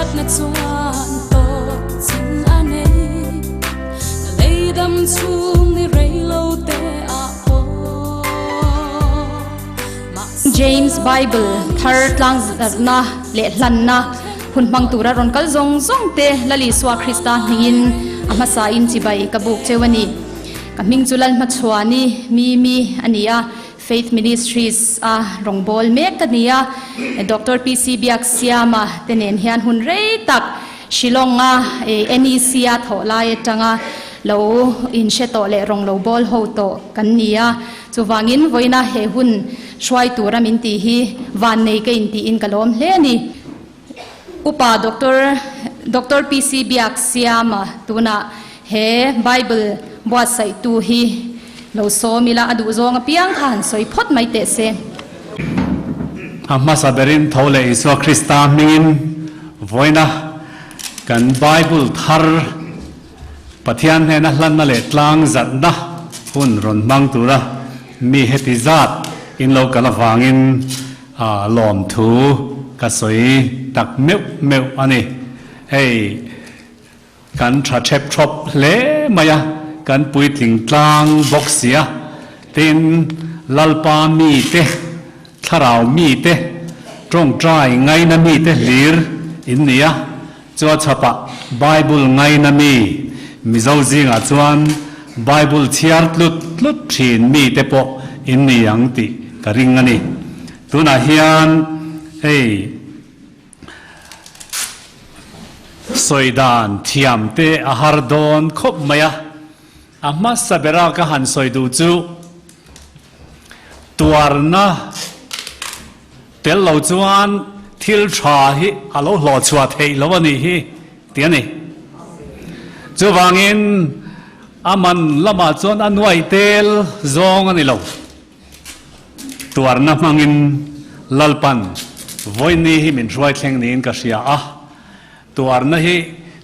Hriatna chuan tawp chin a nei. Ka lei dam chhung ni rei lo te ah pawh. Mahse James Bible thar tlangzarhna leh hlanna hun hmang tura rawn kal zawng zawng te Lal Isua Krista hmingin a hmasain chibai ka buk cheu a ni. Ka hming chu Lalhmachhuani Mimi a ni a, Faith Ministries a rawngbâwl mek ka ni a, Doctor PC Biaksiama te nen hian hun rei tak Shillong-a NEC-a thawh lai atanga lo inhre tawh leh rawng lo bâwl ho tawh kan ni a. Chuvangin vawiina he hun hruai tura min tih hi vannei ka intiin ka lawm hle a ni. Upa Doctor Doctor PC Biaksiama tunah he Bible buatsaihtu hi lo sawm ila a duh zawng apiang kha han sawi phawt mai teh se. A hmasa berin tho leh Isua Krista hmingin vawiina kan Bible thar Pathian hnena hlanna leh tlang zatna hun rawn hmang tura mi heti zat in lo kal avangin A lawmthu ka sawi tak meuh meuh a ni. Hei kan tha thep thawp hle mai a, kan puitling tlang bawk si a, tin Lalpa mite, Thlarau mite, tawngtai ngaina mite hlir in ni a, chua chhapah Bible ngaina mi, Mizo zingah chuan Bible chhiar tlut tlut thin mite pawh in ni ang tih ka ring a ni. Tunah hian hei sawi dan thiam te a har dawn khawp mai a, a hmasa bera ka han sawi duh chu tuarna tel lo chuan thil tha hi a lo hlawh chhuah theih lo a nih hi tih a ni. Chuvangin a man lamah chuan a nuaih tel zawng a ni lo. Tuarna hmangin Lalpan vawiin hi min hruai thleng niin ka hria a, tuarna hi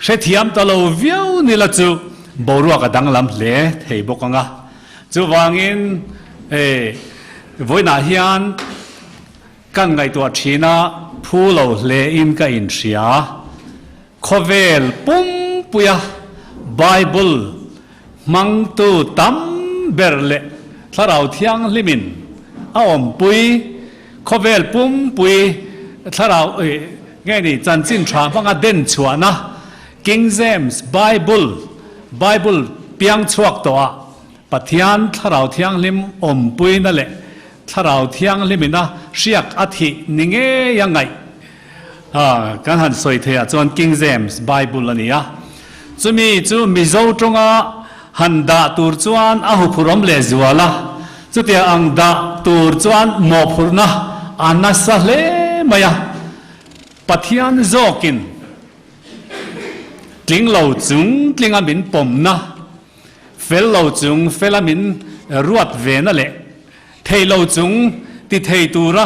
hrethiam ta lo viau ni la chu boruak a danglam hle thei bawk ang a. Chuvangin vawiinah hian kan ngaihtuah thin a, phu lo hlein ka inhria. Khawvel pumpuia Bible hmangtu tam ber leh Thlarau Thianghlimin a awmpui khawvel pumpui Thlarau nge ni chanchin tha hmanga den chhuahna King James Bible Bible piang chhuak tawhah Pathian Thlarau Thianghlim awmpuina leh Thlarau Thianghlimina hriak a thih ni ngei a ngaih A, kan han sawi thei ah chuan King James Bible a ni a. Chumi chu Mizo tawnga han dah tur chuan a huphurhawm leh zual a. Chutia ang dah tur chuan mawhphurhna a nasa hle mai a. Pathian zawkin tling lo chung tlinga min pawmna, fel lo chung fela min ruat vena leh Thei lo chung ti thei tura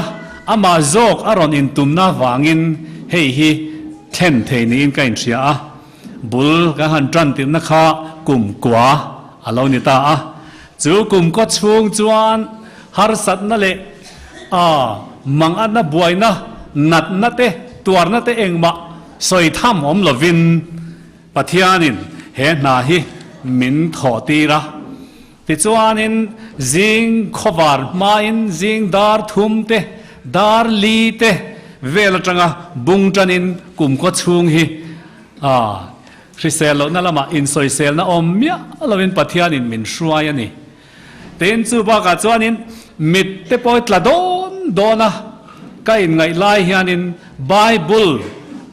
amah zawk a rawn intumna vangin hei hi thlen thei niin ka inhria a, bul kan han tan tirhna kha kum kua a lo ni ta a. Chu kum kaw chhung chuan harsatna leh a mangatna buaina natna te tuarna te engmah sawi tham awm lovin Pathianin he hna hi min thawh tir a. Tichuanin zing khawvar hmain zing dar thum te, dar li te vel atanga bung tanin kum kaw chhung hi hrisel lohna lamah insawiselna awm miah lovin Pathianin min hruai a ni. Tin, chu bakah chuanin mit te pawh tla dawn dawn a, ka inngaih lai hianin Bible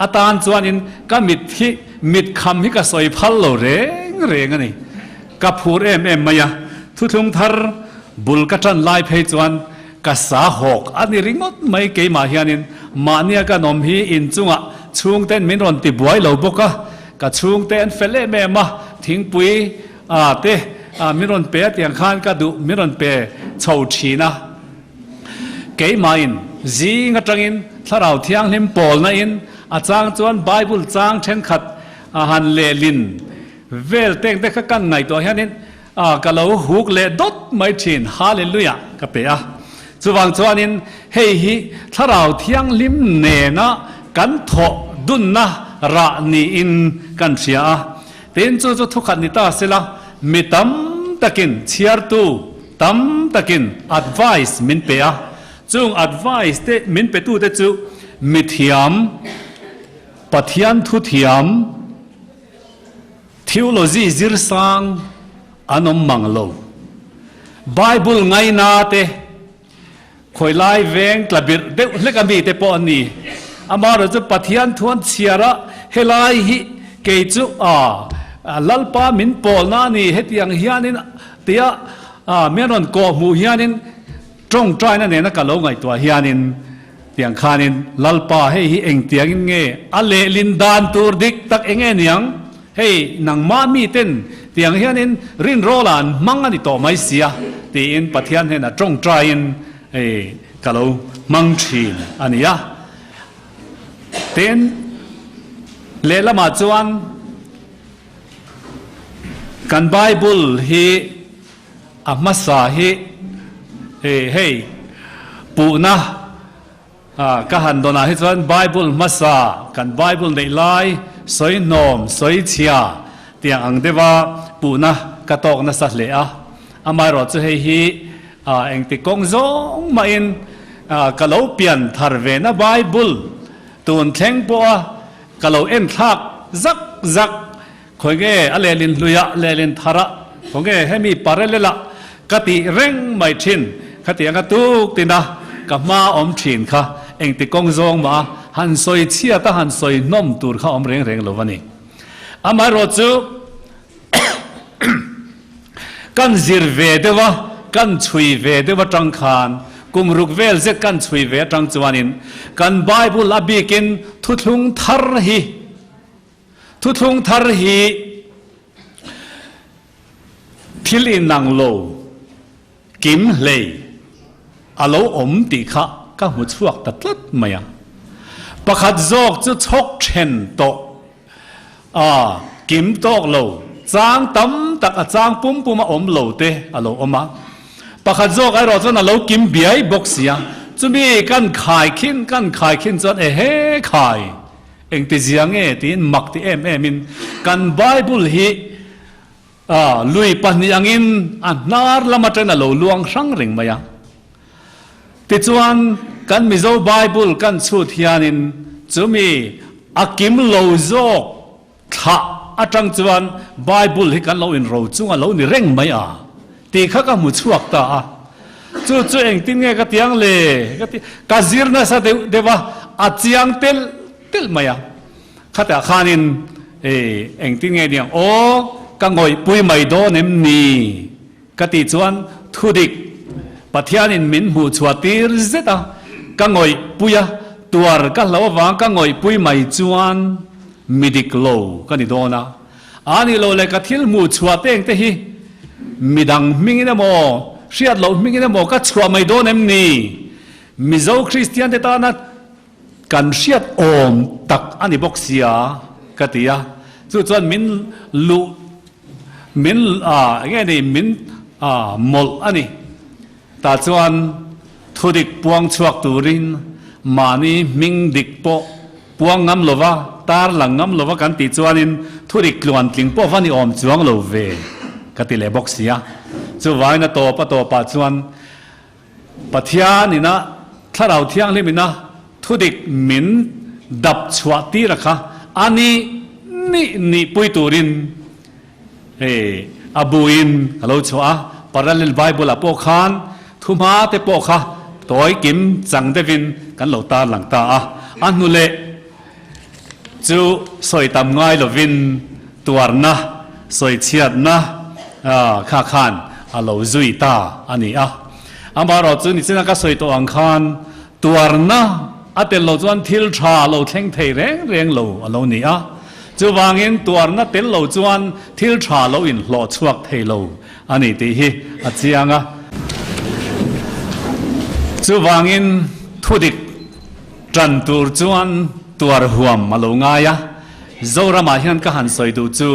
atan chuanin ka mit hi mit kham hi ka sawi phal lo reng reng a ni. Ka phur em em mai a, thuthlung thar bul ka tan lai phei chuan ka sa hawk a ni ringawt mai keimah hianin mahnia ka nawm hi inchungah chhungten min rawn ti buai lo bawk a, ka chhungte an fel em em a, thingpui a te min rawn pe a tiang khan ka duh min rawn pe chho thin a. Keimahin zing atangin Thlarau Thianghlim pawlna in a chang chuan Bible chang thenkhat a han lehlin Vel teng te kha kan ngaihtuah hianin a ka lo huk leh dawt mai thin, Hallelujah ka pe a. Chuvang chuanin hei hi Thlarau Thianghlim nena kan thawh dunna rah niin kan hria a. Tin, chu chu thukhat ni ta sela, mi tam takin chhiartu tam takin advice min pe a. Chung advice te min petute chu mithiam, Pathian thuthiam, Theology zir sang an awm mang lo. Bible ngaina te, khawi lai veng tla birh deuh hlek a mi te pawh an ni. Amaherawhchu chu Pathian thuan chhiar a helai hi kei chu a Lalpa min pawlna a ni hetiang hianin tia min rawn kawh hmuh hianin Tawngtaina nena ka lo ngaihtuah hianin tiang khanin Lalpa hei hi engtiangin nge a lehlin dan tur dik tak eng nge niang? Hei nangmah miten tiang hianin rinrawla an hmang a ni tawh mai sia tiin Pathian hnenah tawngtaiin hei ka lo hmang thin a ni a. Tin, lehlamah chuan kan Bible hi A hmasa hi hei puhna ka han dawnah hi chuan Bible hmasa kan Bible neih lai sawi hnawm sawi chhia tiang ang deuha puhna ka tawk nasa hle a. Amaherawh chu hei hi engti kawng zawng mahin ka lo pian thar vena Bible tun thleng pawha ka lo en thlak zak zak Khawi nge a lehlin hluiah, lehlin tharah, khaw nge hemi parallel-ah ka tih reng mai thin, khatiang a tuk tina ka hma awm thin kha engti kawng zawng mah a han sawi chhiat a han sawi hnawm tur kha awm reng reng lo a ni. Amaherawh chu kan zir ve deuh a, kan chhui ve deuh atang khan kum ruk vel zet kan chhui ve atang chuanin kan Bible a bikin thuthlung thar hi Thuthlung thar hi thil inang lo kim hlei a lo awm tih kha ka hmu chhuak ta tlat mai a. Pakhat zawk chu chhawk then tawh a kim tawk lo, chang tam tak a chang pum pum a awm lo te a lo awm a. Pakhat zawk erawh chuan a lo kim biai bawk si a, chumi kan khai khin kan khai khin chuan ehe khai Engti zia nge tiin mak ti em em in kan Bible hi lui pahnih angin a hnar lam atangin a lo luang hrang reng mai a. Tichuan kan Mizo Bible kan chhut hianin chumi a kim lo zawk thlah atang chuan Bible hi kan lo inro chung a lo ni reng mai a tih kha ka hmu chhuak ta a. Chu chu engtin nge ka tiang le? Ka ti, ka zir nasa deuh deuh a, a chiang telh telh mai a. Khatah khanin ei engtin nge niang aw, ka ngawihpui mai dawn em ni? Ka tih chuan thudik Pathianin min hmuh chhuah tir zet a, ka ngawihpui a, tuar ka hlo avang ka ngawihpui mai chuan mi dik lo ka ni dawn a. A nih loh leh ka thil hmuh chhuah teng te hi midang hmingin emaw, hriat loh hmingin emaw ka chhuah mai dawn em ni? Mizo Kristian te tana kan hriat awm tak a ni bawk sia ka ti a. Chu chuan min luh min eng nge ni min mawlh a ni. Tah chuan thudik puang chhuak turin mahni hming dik pawh puang ngam lova, tar lang ngam lova kan tih chuanin thudik tluantling pawh va ni awm chuang lo ve ka ti leh bawk si a. Chuvangin a tawp a tawpah chuan Pathian ina Thlarau Thianghlim ina thudik min dap chhuah tir a kha a nih nih nih pui turin Hei a buin a lo chhuah a, Parallel Bible ah pawh khan thuhma te pawh kha tawi kim chang deuhin kan lo tarlang ta a, a hnu leh chu sawi tam ngai lovin tuarna, sawichhiatna kha khan a lo zui ta a ni a. Amaherawh chu nichina ka sawi tawh ang khan tuarna a tel lo chuan thil tha a lo thleng thei reng reng lo a lo ni a. Chuvangin tuarna tel lo chuan thil tha lo inhlawh chhuak thei lo a ni tih hi a chiang a. Chuvangin thudik tan tur chuan tuar huam a lo ngai a. Zoramah hian ka han sawi duh chu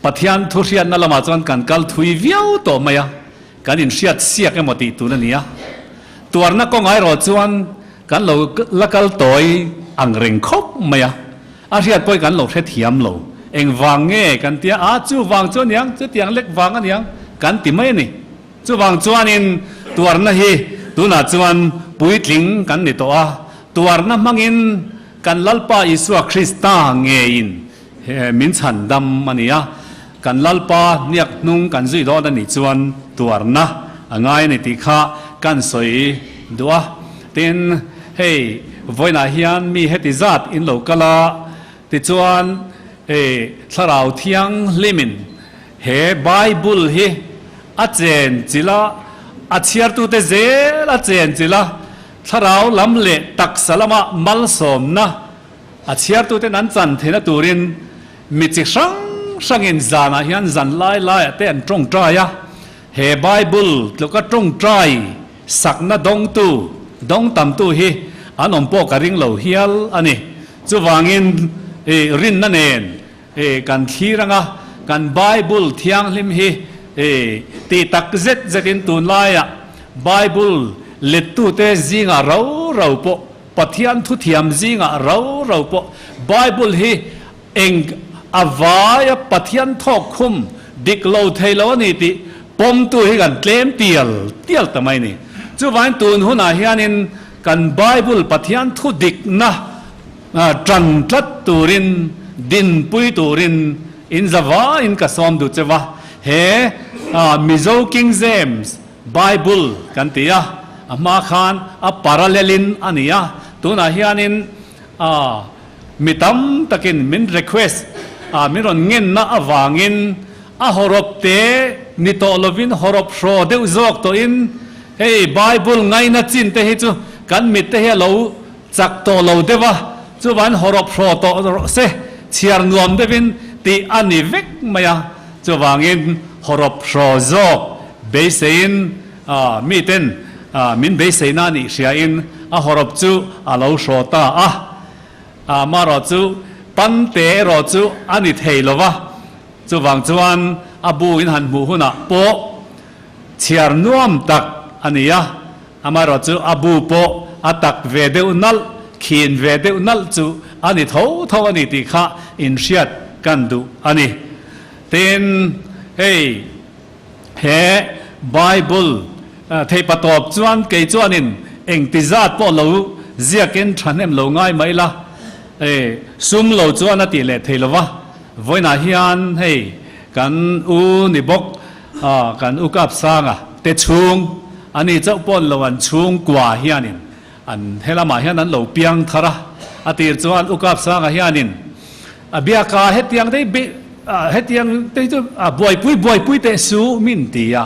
Pathian thu hriatna lamah chuan kan kal thui viau tawh mai a, kan inhriat siak emaw tih tun a ni a. Tuarna kawngah erawh chuan kan lo la kal tawi ang reng khawp mai a. A hriat pawhin kan lo hrethiam lo. Engvang nge kan tia a, chuvang chu aniang, chutiang lek vang aniang kan ti mai a ni. Chuvang chuanin tuarna hi tunah chuan puitling kan ni tawh a, tuarna hmangin kan Lalpa Isua Krista ngeiin min chhan dam a ni a, kan Lalpa hniak hnung kan zui dawn a nih chuan tuarna a ngai a ni tih kha kan sawi duh a. Tin, hei vawiinah hian mi heti zat in lo kal a, tichuan hei Thlarau Thianghlimin he Bible hi a chen chilh a, a chhiartute zel a chen chilh a, Thlarau lam leh taksa lama malsawmna a chhiartuten an chan theihna turin mi chi hrang hrangin zanah hian zan lai laiah te an tawngtai a. He Bible tluka tawngtai sakna dawngtu, dawng tamtu hi an awm pawh ka ring lo hial a ni. Chuvangin i rinna nen i kan thlir anga kan Bible thianghlim hi i tih tak zet zetin tunlaiah Bible lettute zingah rau rau pawh Pathian thuthiam zingah rau rau pawh Bible hi eng a vaia Pathian thawk khum dik lo thei lo a ni tih pawmtu hi kan tlem tial tial ta mai a ni. Chuvangin tun hunah hianin kan Bible Pathian thu dikna tan tlat turin dinpui turin in zavaiin ka sawm duh che va. He Mizo King James Bible kan ti a, a hma khan a parallel in a ni a, tunah hianin a mi tam takin min request a, min rawn ngenna avangin a hawrawp te ni tawh lovin hawrawp hraw deuh zawk tawhin hei Bible ngaina chin te hi chu kan mit te hi a lo chak tawh lo deuh a, chuvan hawrawp hraw tawh rawh se chhiar nuam deuhin tih a ni vek mai a, chuvangin hawrawp hraw zawk beiseiin miten min beiseina a nih hriain a hawrawp chu a lo hraw ta a. Amaherawh chu pante erawh chu a ni thei lo va, chuvang chuan a bu in han hmuh hunah pawh chhiar nuam tak a ni a. Amaherawh chu a bu pawh a tak ve deuh nalh, khin ve deuh nalh chu a ni tho tho a ni tih kha inhriat kan duh a ni. Tin, hei. He Bible theihpa tawp chuan kei chuanin engti zat pawh lo ziakin thahnem lo ngai mai la, sum lo chuan a tih leh thei lo va. Vawiinah hian hei kan u ni bawk kan u Kapsanga te chhung ani chauh pawn lo an chhungkua hianin an helamah hian an lo piang thar a, a tir chuan u Kapsanga hianin A biak a, hetiang te hi hetiang te hi chu a buaipui buaipui teh su min ti a.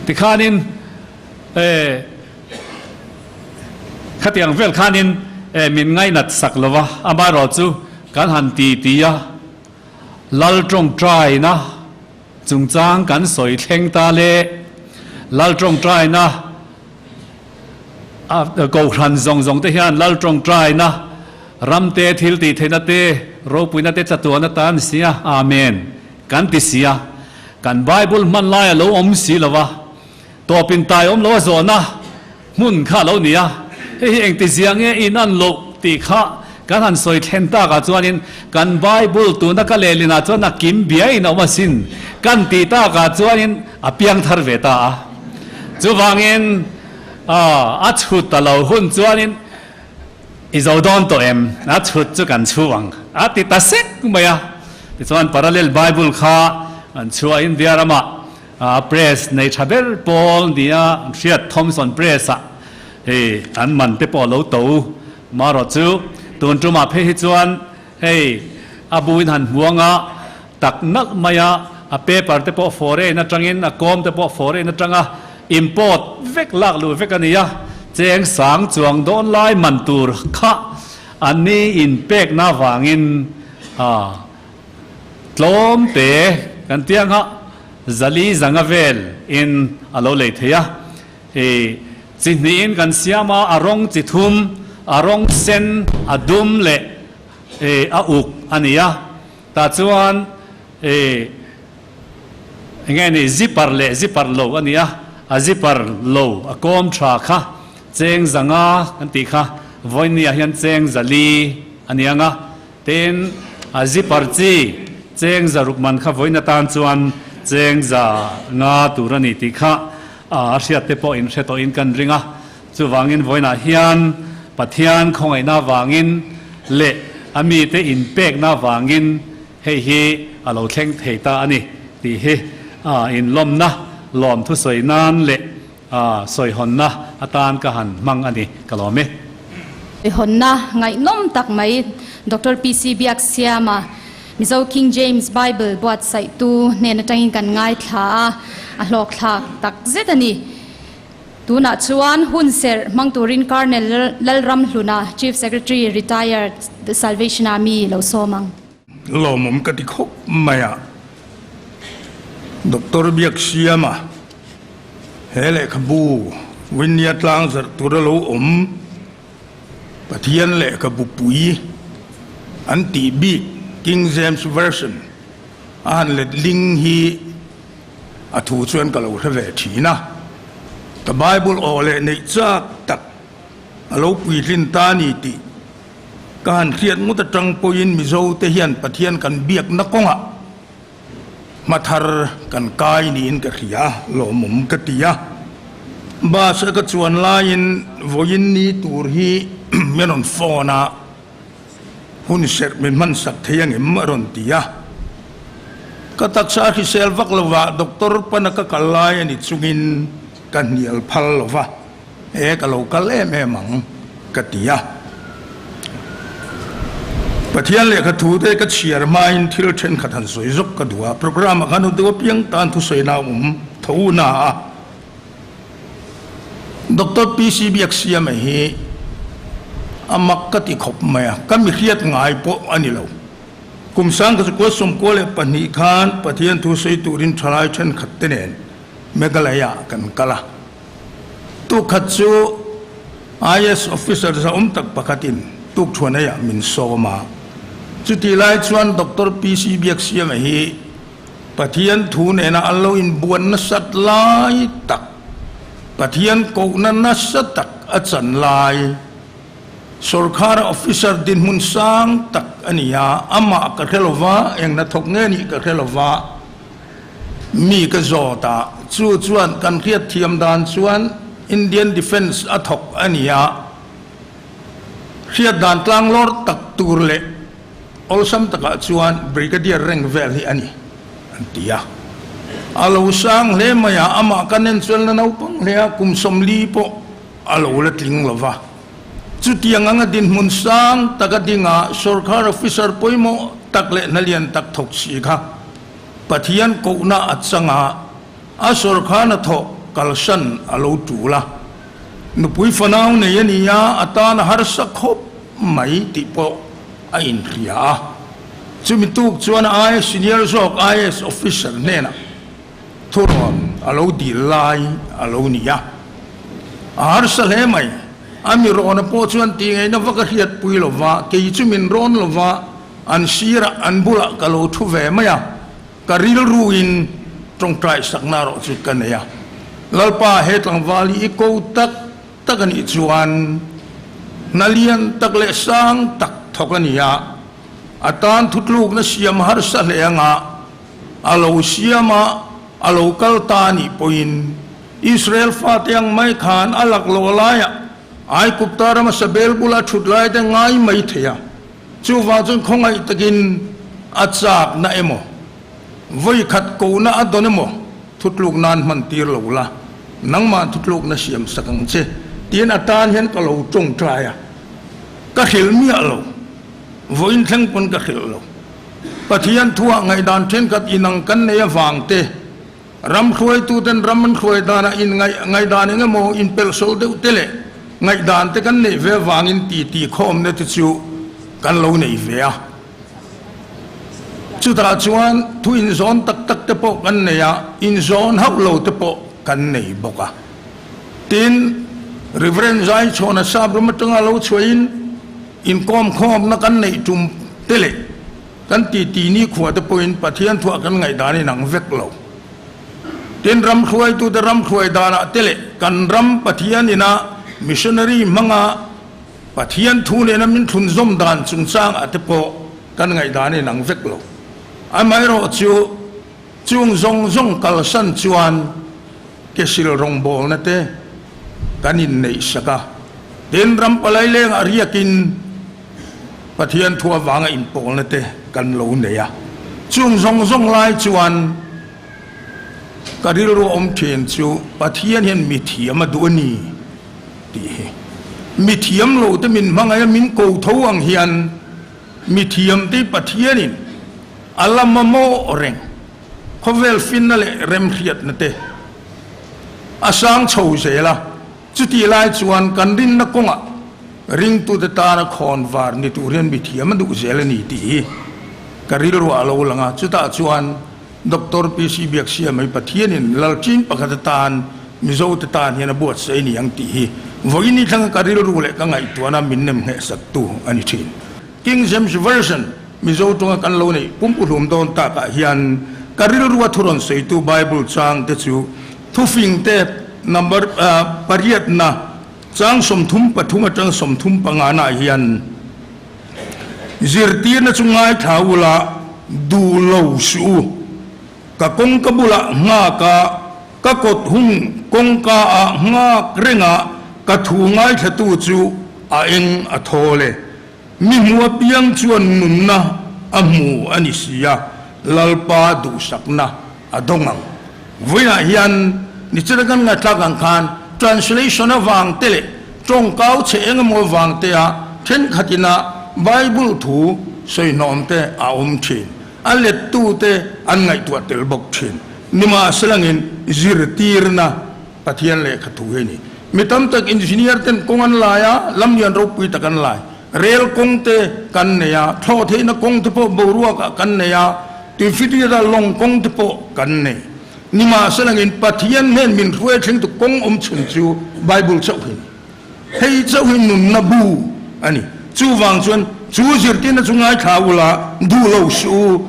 Tikhanin eh khatiang vel khanin eh min ngainat sak lo va, amaherawh chu kan han ti ti a, Lal tawngtaina chungchang kan sawi thleng ta le, Lal tawngtaina A kohhran zawng zawng te hian Lal tawngtaina, ram te, thil tih theihna te, ropuina te chatuan atan si a, Amen, kan ti si a. Kan Bible hman lai a lo awm si lo va, tawp in tai awm lo a zawhna hmun kha a lo ni a. Hei hi engti zia nge in an loh tih kha kan han sawi thlen takah chuanin kan Bible tuna ka lehlinah chuan a kim biain a awm asin kan tih takah chuanin a piang thar ve ta a. Chuvangin a chhut ta lo hun chuanin i zo dawn tawh em? A chhut chu kan chhu ang a ti ta sek mai a. Tichuan Parallel Bible kha an chhuah India ramah press nei tha ber pawl nia an hriat Thomson Press-ah hei an man te pawh a lo to. Marawh chu tun tumah phei hi chuan Hei, a buin han hmuang a, tak nalh mai a, a paper te pawh foreign atangin, a kawm te pawh foreign atanga import vek lak luh vek a ni a, cheng sang chuang dawn lai man tur kha an ni inpekna vangin a tlawm te kan tih ang a, zali zanga vel in a lo lei thei a. Hei, chi hnihin kan siam a, a rawng chi thum, a rawng sen, a dum leh a uk a ni a. Tah chuan eng nge ni, zipper leh zipper lo a ni a, a zipper lo a kawm tha kha cheng zanga kan tih kha vawinia hian cheng 400 a ni ang a, tin a zipper chi cheng 600 man kha vawiin atan chuan cheng 500 tur a ni tih kha a hriat te pawh in hre tawhin kan ring a. Chuvangin vawiinah hian Pathian khawngaihna avangin leh a mite inpekna avangin hei hi a lo thleng thei ta a ni tih hi inlawmna, lawmthu sawi nan leh sawihawnna atan ka han hmang a ni, ka lawm e. Sawihawnna ngaihnawm tak mai Doctor PC Biaksiama, Mizo King James Bible buatsaihtu hnen atangin kan ngaithla a, a hlawkthlak tak zet a ni. Tunah chuan hun serh hmang turin Colonel Lalramhluna, Chief Secretary, Retired, The Salvation Army lo sawm ang. Lawmawm ka ti khawp mai a, Doctor Biaksiama he lehkhabu Winia tlang zarh tura lo awm Pathian lehkhabu pui an tih bik King James Version a han let ling hi A thu chuan ka lo hre ve thin a, ka Bible aw leh neih chak tak a lo puitlin ta ni tih ka han hriat ngawt atang pawhin Mizo te hian Pathian kan biakna kawngah hmathar kan kai niin ka hria, lawmawm ka ti a. Bus a ka chuan laiin vawiin ni tur hi min rawn phone a. Hun serh min hmansak thei angem a rawn ti a. Ka taksa a hrisel vak lova doctor pana ka kal lai a ni chungin ka hnial phal lova, e ka lo kal em em ang ka ti a. Pathian lehkha thu te ka chhiar hmain thil thenkhat han sawi zawk ka duh a, programme ah khan u deuh apiang tan thusawi na awm tho na a. Doctor PC Biaksiama hi a mak ka ti khawp mai a, ka mi hriat ngai pawh a ni lo. Kum 1992 khan Pathian thu sawi turin thalai thenkhat te nen Meghalaya ah kan kal a. Tukkhat chu IAS officer zahawm tak pakhatin tukthuaneiah min sawm a. Chutih lai chuan Doctor PC Biaksiama hi Pathian thu nena an lo inbuan nasat lai tak, Pathian kohna nasa tak a chan lai, sorkara officer dinhmun sang tak a ni a, amah ka hre lo va, eng hnathawk nge nih ka hre lo va, mi ka zawt a, chu chuan kan hriatthiam dan chuan Indian Defence a thawk a ni a, hriat dan tlanglawr tak tur leh Awlsam takah chuan Brigadier rank vel hi a ni, an ti a. A lo sang hle mai a, amah kan en chuan la naupang hle a, kum 40 pawh a lo la tling lo va. Chutiang anga dinhmun sang taka dinga sorkar officer pawimawh tak leh hnalian tak thawk si kha Pathian kohna a chang a, a sorkar hnathawh kalsan a lo tul a. Nupui fanau nei a ni a, a tan a harsa khawp mai tih pawh a inhria a. Chumi tuk chuan IAS senior zawk IAS officer hnenah thurawn a lo dil lai a lo ni a. A harsa hle mai. A mi rawna pawh chuan tih ngaihna vak a hriatpui lo va, kei chu min rawn lo va, an sirah an bulah ka lo thu ve mai a. Ka rilruin tawngtai sakna erawh chu ka nei a, Lalpa he tlangval hi i ko tak tak a nih chuan hna lian tak leh sang tak thawk a ni a, a tan thutlukna siam harsa hle anga a lo siam a, a lo kal ta a nih pawhin Israel fate ang mai khan a laklawh laiah Aigupta rama Sabel bula thut lai te ngai mai thei a. Chuvang chuan khawngaih takin a chakna emaw, vawi khat kohna a dawn emaw thutluk nan hman tir lo la, nangmah thutlukna siam sak ang che tiin a tan hian ka lo tawngtai a, ka hrilh miah lo, vawiin thleng pawn ka hrilh lo. Pathian thuah ngaihdan thenkhat inang kan nei avang te, Ram hruaituten ram an hruai danah in ngaihdan eng emaw inpelhsawlh deuh te leh ngaihdan te kan neih ve avangin titi khawmna te chu kan lo nei ve a. Chutah chuan thu inzawn tak tak te pawh kan nei a, inzawn hauh lo te pawh kan nei bawk a. Tin, Reverend Zaichhawna sap ram atanga lo chhuahin inkawmkhawmna kan neih tum te leh, Kan titi nikhua te pawhin Pathian thuah kan ngaihdan in ang vek lo. Tin, ram hruaitute ram hruai danah te leh kan ram Pathian ina missionary hmanga Pathian thu nena min thlunzawm dan chungchangah te pawh kan ngaihdan in ang vek lo. Amaherawhchu, chung zawng zawng kalsan chuan ke sil rawngbawlna te kan inneihsak a, tin ram palai lengah riakin Pathian thu avanga inpawlna te kan lo nei a. Chung zawng zawng lai chuan ka rilru awm thin chu Pathian hian mithiam a duh a ni tih hi. Mithiam lo te min hmangaih a, min ko tho ang hian mithiam te Pathianin a la mamawh reng. Khawvel finna leh remhriatna te a sang chho zel a. Chutih lai chuan kan rinna kawngah ringtute tana khawn var ni tur hian mithiam a duh zel a ni tih hi ka rilruah a lo lang a. Chutah chuan Doctor PC Biaksiamai Pathianin Lalchin pakhat atan Mizote tan hian a buatsaih a ni ang tih hi vawiin ni thlanga ka rilru leh ka ngaihtuahna min nem nghehsaktu a ni thin. King James Version Mizo tawnga kan lo neih pumpuhlum dawn takah hian ka rilrua thu rawn sawitu Bible chang te chu thufing te number pariatna chang 33 atang 35 naah hian zirtirna chu ngaithla ula duh lo suh u. Ka kawngka bulah nghak a, ka kawt hung kawngka ah nghak reng a, ka thu ngaithlatu chu a eng a thawl e. Mi hmu apiang chuan nunna a hmu a ni si a, Lalpa duhsakna a dawng ang. Vawiinah hian nichina kan ngaihthlak ang khan translation avang te leh tawngkau chhe eng emaw avang te a thenkhatin a Bible thu sawihnawm te a awm thin. A lettu te an ngaihtuah tel bawk thin. Nimahselangin zirtirna Pathian lehkha thu hi a ni. Mi tam tak engineer ten kawng an lai a, lam lian ropui tak an lai. Rel kawng te kan nei a, thlawh theihna kawng te pawh boruak ah kan nei a, tuifidiat ah lawng kawng te pawh kan nei. Nimahselangin Pathian hnen min hruai thlengtu kawng awm chhun chu Bible chauh hi a ni. Hei chauh hi nunna bu a ni. Chuvang chuan chu zirtirna chu ngaithla ula duh lo suh u.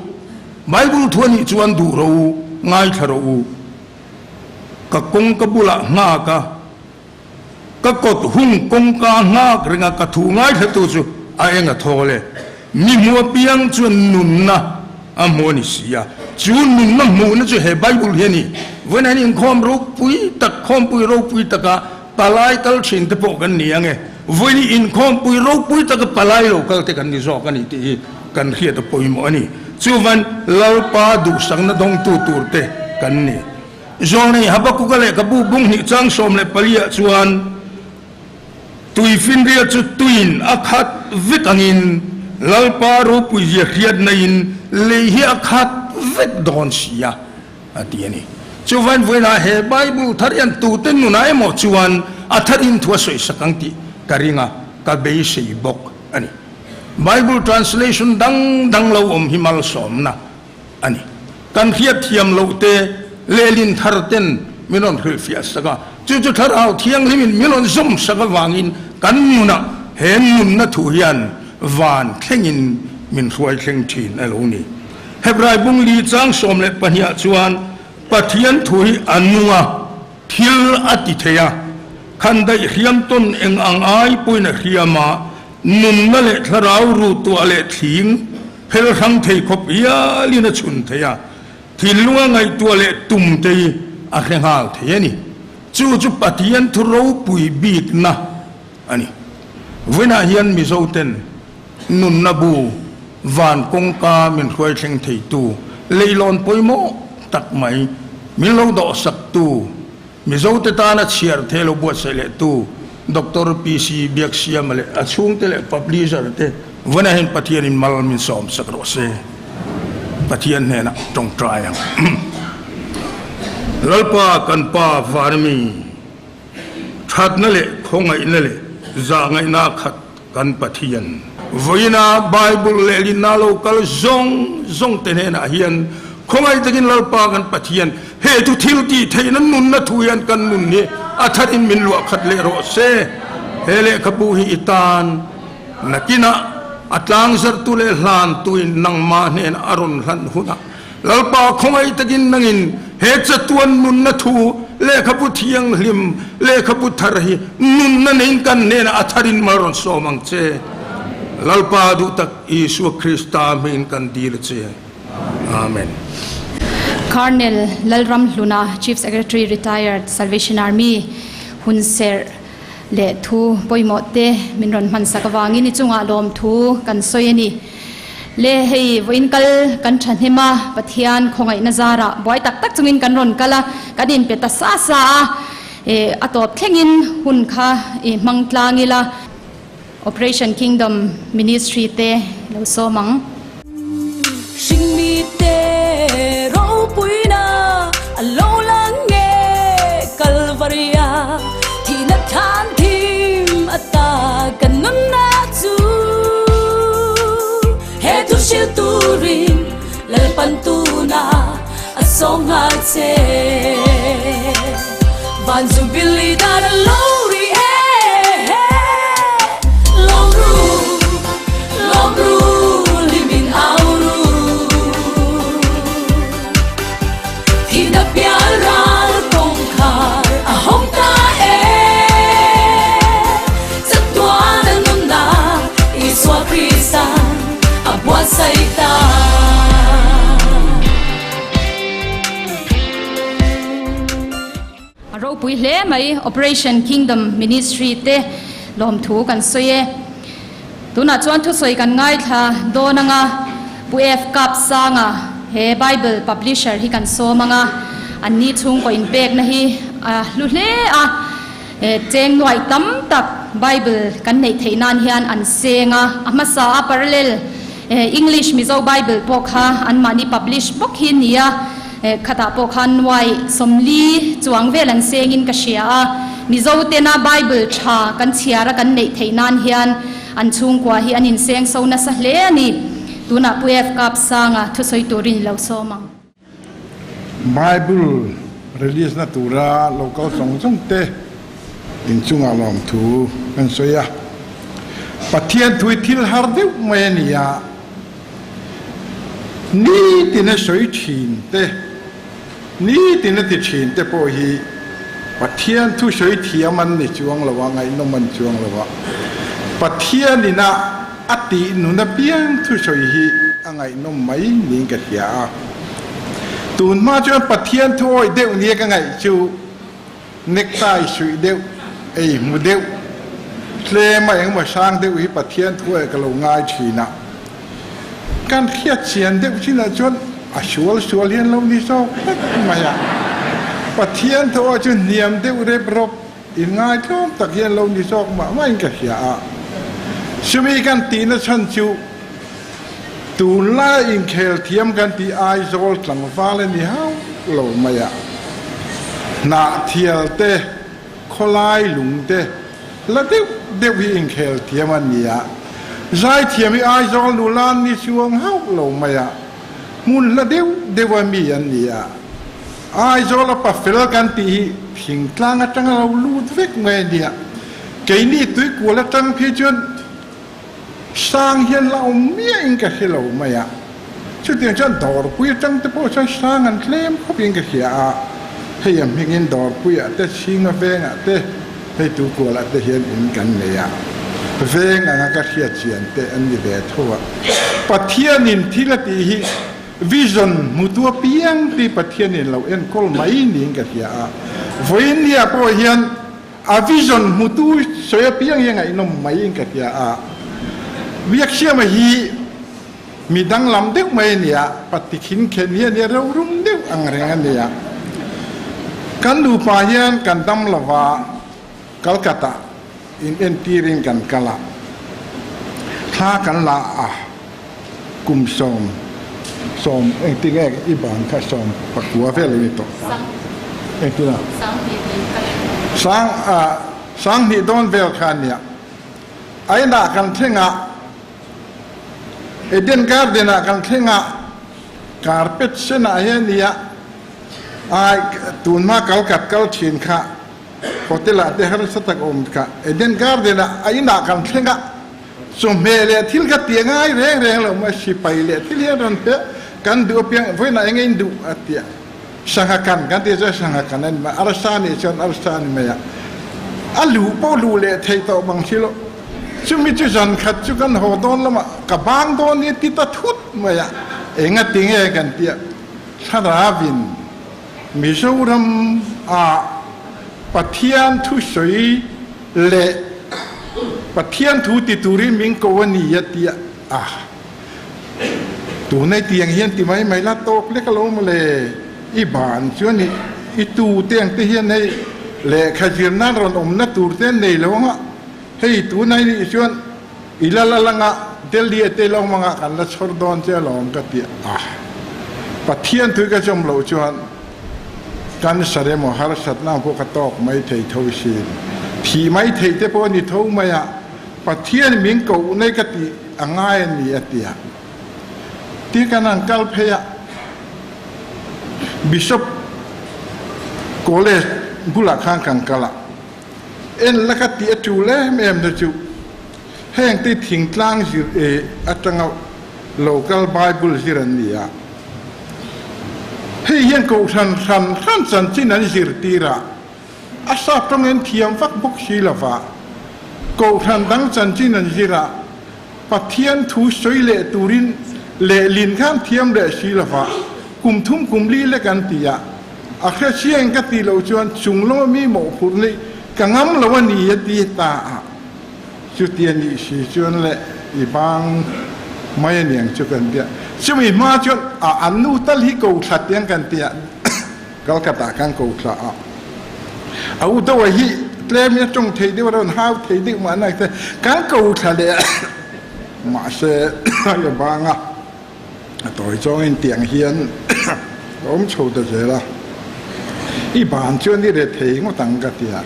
Bible thu a nih chuan duh rawh u, ngaithla rawh u. Ka kawngka bulah nghak a, ka kawt hung kawngka nghak ringa ka thu ngaithlatu chu a eng a thawl e. Mi hmu apiang chuan nunna a hmu a ni si a, chu nunna hmuhna chu he Bible hi a ni. Vawiin hian inkhawm ropui tak, khawmpui ropui taka palai kal thin te pawh kan ni ang e. Vawiin hi inkhawmpui ropui taka palai lo kal te kan ni zawk a ni tih hi kan hriat a pawimawh a ni. Chuvan Lalpa duhsakna dawngtu tur te kan ni. Zawnei Habakuka lehkhabu bung hnih chang 14 ah chuan Tuifinria chu tuin a khat vek angin Lalpa ropuizia hriatna in lei hi a khat vek dawn si a, a ti a ni. Chuvan vawiinah he Bible thar hian tute nunah emaw chuan a thar in thu a sawisak ang tih ka ring a, ka beisei bawk a ni. Bible translation dang dang lo awm hi malsawmna a ni. Kan hriatthiam loh te lehlin thar ten min rawn hrilhfiah sak a, chu chu Thlarau Thianghlimin min rawn zawm sak avangin kan nunah he nunna thu hian van thlengin min hruai thleng thin a lo ni. Hebrai bung li chang 12 ah chuan Pathian thu hi a nung a, thil a ti thei a, khan daih hriam tawn eng ang ai pawhin a hriam a, Nunna leh thlarau ru tuah leh thling phel hrang thei khawp hialin a chhun thei a, thinlunga ngaihtuah leh tum te hi a hre nghal thei a ni. Chu chu Pathian thu ropui bikna a ni. Vawiinah hian Mizoten nunna bu van kawngka min hruai thleng theitu leilawn pawimawh tak mai min lo dawhsaktu, Mizote tana chhiar thei lo buatsaih leh tu Doctor PC Biaksiama leh a chhungte leh publisher te vawiinah hian Pathianin mal min sawm sak rawh se. Pathian hnenah tawngtai ang. Lalpa kan Pa Vanmi, thatna leh khawngaihna leh zahngaihna khat kan Pathian. Vawiina Bible lehlinna lo kal zawng zawng te hnenah hian khawngaih takin Lalpa kan Pathian he thu thil tih theihna nunna thu hian kan nun hi a thatin min luah khat leh rawh se. He lehkhabu hi i tan nakinah a tlangzarhtu leh hlantuin nangmah hnenah a rawn hlan hunah Lalpa khawngaih takin nangin he chatuan nunna thu. Lehkhabu Thianghlim, Lehkhabu Thar hi nunna neiin kan hnenah a tharin mal rawn sawm ang che. Lalpa duh tak Isua Krista hmingin kan dil a che. Amen. Colonel Lalramhluna, Chief Secretary Retired, Salvation Army, hunserh leh thu pawimawh te min rawn hmansak avangin i chungah lawmthu kan sawi a ni. Le hei vawiin kal kan thahnem a, Pathian khawngaihna zarah buai tak tak chungin kan rawn kal a, kan inpe ta sa sa a, a tawp thlengin hun kha i hmang tlang ila. Operation Kingdom Ministry te lo sawm ang. Hringmi te ropuina a lo lang nge Kalvaria thihna thlan thim ata kan nunna chu He thu hril turin Lalpan tuna a sawm nghal che Van Jubilee dan a lo ri e Lawm ru, lawm ru, limin au ru Thihna pial ral kawngkhar a hawng ta e Chatuan a nunna Isua Kristan a buatsaih ta. A ropui hle mai Operation Kingdom Ministry te lawmthu kan sawi e. Tunah chuan thusawi kan ngaithla dawn anga Pu F Kap Sanga he Bible Publisher hi kan sawm anga an ni chhungkaw inpekna hi a hlu hle a, cheng nuaih tam tak Bible kan neih theih nan hian an seng a, a hmasa a parallel English Mizo Bible pawh kha anmahni publish bawk hi nia. Khatah pawh khan nuai 40 chuang vel an sengin ka hria a, Mizo tena Bible tha kan chhiar a kan neih theih nan hian an chhungkua hi an inseng so nasa hle a ni. Tunah Pu F Kap Sanga thusawi turin i lo sawm ang. Bible release na tura lo kal zawng zawng te inchungah lawmthu kan sawi a. Pathian thu hi thil har deuh mai a ni a. Nitin a sawi thin te, nitin a ti thin te pawh hi Pathian thu sawi thiam an ni chuang lo a, ngaihnawm an chuang lo a. Pathian ina a tih nun apiang thu sawi hi a ngaihnawm mai niin ka hria a. Tun hma chuan Pathian thu awih deuh nia ka ngaih chu Necktie suih deuh, ei hmu deuh, tlem a engemaw hrang deuh hi Pathian thu eh ka lo ngai thin a. Kan hriat chian deuh chinah chuan a sual sual hian lo ni zawk hlek mai a. Pathian thu ah chuan hniam deuh rep rawp in ngai tlawm tak hian lo ni zawk mah mahin ka hria a. Chumi kan tihna chhan chu Tunlai inkhel thiam kan tih Aizawl tlangval a ni hauh lo mai a, Hnahthial te, khawlai lung te la deuh deuh hi inkhel thiam an ni a, zaithiam hi Aizawl nula an ni chuang hauh lo mai a, hmun hla deuh deuh a mi an ni a, Aizawl a pafel kan tih hi thingtlang atanga lo lut vek mai a nia, keini tuikual atang phei chuan Sang hian la awm miahin ka hre lo mai a, chutiang chuan dawrpui atang te pawh chuan sang an tlem khawpin ka hria a, hei a hmingin dawrpuiah te chhinga vengah te hei tukualah te hian in kan nei a, veng anga ka hriat chian te an ni ve tho a. Pathianin thil a tih hi vision hmutu apiang tih Pathianin lo enkawl mai niin ka hria a, vawiin nia pawh hian A vision hmutu sawi apiang hi a ngaihnawm mai in ka tia a. Biaksiama hi mi danglam deuh mai a nia, pati khin khen hi a nia, rorum deuh ang reng a nia. Kan nupa hian kan dam lova Calcutta in entirin kan kal a, thla kan la a, kum sawm sawm engtin nge i ban kha sawm pakua vel a ni tawh engtin a sang a sang hnih dawn vel kha a nia a inah kan thleng a Eden Garden ah kan thleng a carpet senah hian a nia ai tunhma kal kat kal thin kha hotel ah te harsa tak awm kha Eden Garden ah a inah kan thleng a. Chawhmeh leh thil ka ti ngai reng reng lo mai, sipai leh thil hian rawn pe kan duh apiang vawiinah eng in duh a ti a. Sangha kan kan tih chuan sangha kan a ni mai, arsa nih chuan arsa a ni mai a. A luh pawh luh leh theih tawh bang si lo. Chumi chu zan khat chu kan haw dawn lamah ka bang dawn ni ti ta thut mai a, enga ti nge kan tia thlarauin Mizoram ah Pathian thusawi leh Pathian thu ti turin min ko a ni a tia a. Tunai tiang hian ti mai mai la tawk lek alo mawle, i ban chuan i i tu te ang te hian hei lehkha zir nan rawn awmna tur te an nei lo anga, hei tunai nih chuan i la la langa Delhi a te lo awm anga kan la chhawr dawn che alawm ka ti a, Pathian thui ka chawm loh chuan cancer emaw harsatna ang pawh ka tawk mai thei tho sin, thih mai thei te pawh a ni tho mai a, Pathian min koh nei ka tih a ngai a ni a ti a. Ti kan han kal phei a, Bishop College bulah khan kan kal a, en la ka tih a tul em em na chu heng te thingtlang zir e atanga local Bible zir an ni a. Hei hian kohhran hran hran chanchin an zirtir a. A sap tawngin thiam vak bawk si lova, Kohhran dang chanchin an zir a, Pathian thu sawi leh turin lehlin khan thiam leh si lova, kum thum kum li lek an ti a, a hre chiang ka ti loh chuan chung lawma mi mawhphurh nih ka ngam lo a ni a ti ta a, chutia nih si chuan leh i bang mai a niang chu kan ti a, chumi hma chuan a an nu tal hi ko thla tiang kan ti a. Calcutta kan ko thla a. A u deuh hi tlem in a tawng thei deuh a rawn hau thei deuh mah na te kan ko thla leh mahse a bang a a tawi zawng in tiang hian a awm chho ta zel a i ban chuan i re thei ngawt ang ka ti a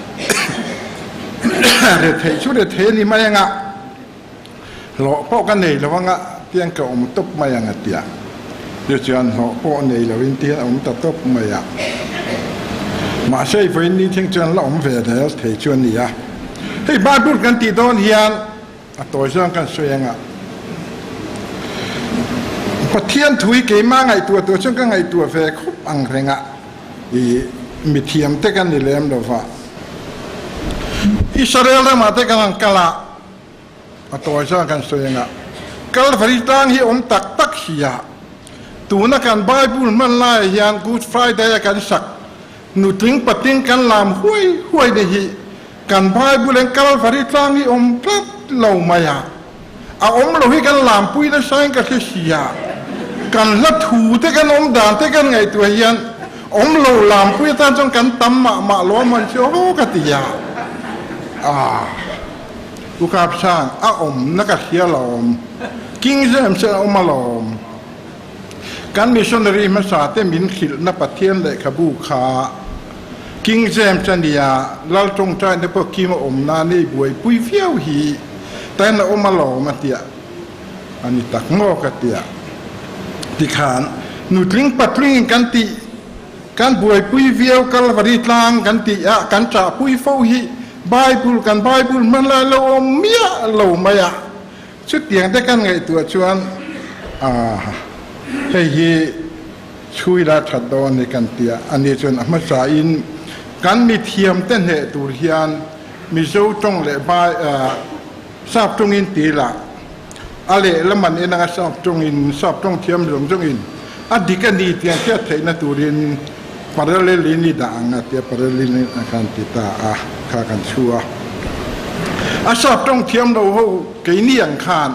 re thei chu re thei a ni mai anga Hlawh pawh ka nei lo anga tiang ka awm tawp mai ang a ti a. Chu chuan hlawh pawh nei loin tihian a awm ta tawp mai a. Mahse i vawiin ni thleng chuan la awm ve zel thei chu a ni a. Hei Bible kan tih dawn hian a tawi zawng kan sawi anga Pathian thu hi keimah ngaihtuah tur chuan ka ngaihtuah ve khawp ang reng a. I mithiam te kan ni lem lo va. Israel ramah te kan han kal a. A tawi chuan kan sawi anga Kalvari tlang hi awm tak tak si a, tuna kan Bible hman laiah hian Good Friday a kan sak nutling patling kan lam huai huai te hi kan Bible in Kalvari tlang hi awm tlat lo mai a, a awm lo hi kan lampui nasa in ka hre si a, kan hla thu te kan awm dan te kan ngaihtuah hian awm lo lampui atan chuan kan tam mah mah lo a man chu aw ka ti a. Aah. U Kapsang, a awmna ka hria lawm. King James a awm alawm. Kan missionary hmasa te min hrilhna Pathian lehkhabu kha King James a nia, Lal tawngtaina te pawh Kim a awmna nei buaipui viau hi tain a awm alawm a tia. A ni tak maw ka tia. Tikhan nutling patlingin kan tih Kan buaipui viau Kalvari tlang kan tih ah kan ṭahpui fo hi Bible kan Bible hman lai lo awm miah lo mai a, chutiang te kan ngaihtuah chuan ah hei hi chhui la ṭhat dawn a ni kan ti a, ani chuan a hmasa in kan mithiam te hneh tur hian Mizo ṭawng leh Bai Sap ṭawngin ti la a lehlam an en anga sap tawngin sap tawng thiam zawng zawngin a dik a ni tih an hriat theihna turin parallel in i dah ang a tia parallel in a khan ti ta a kha kan chhu a. A sap tawng thiam lo ho keini ang khan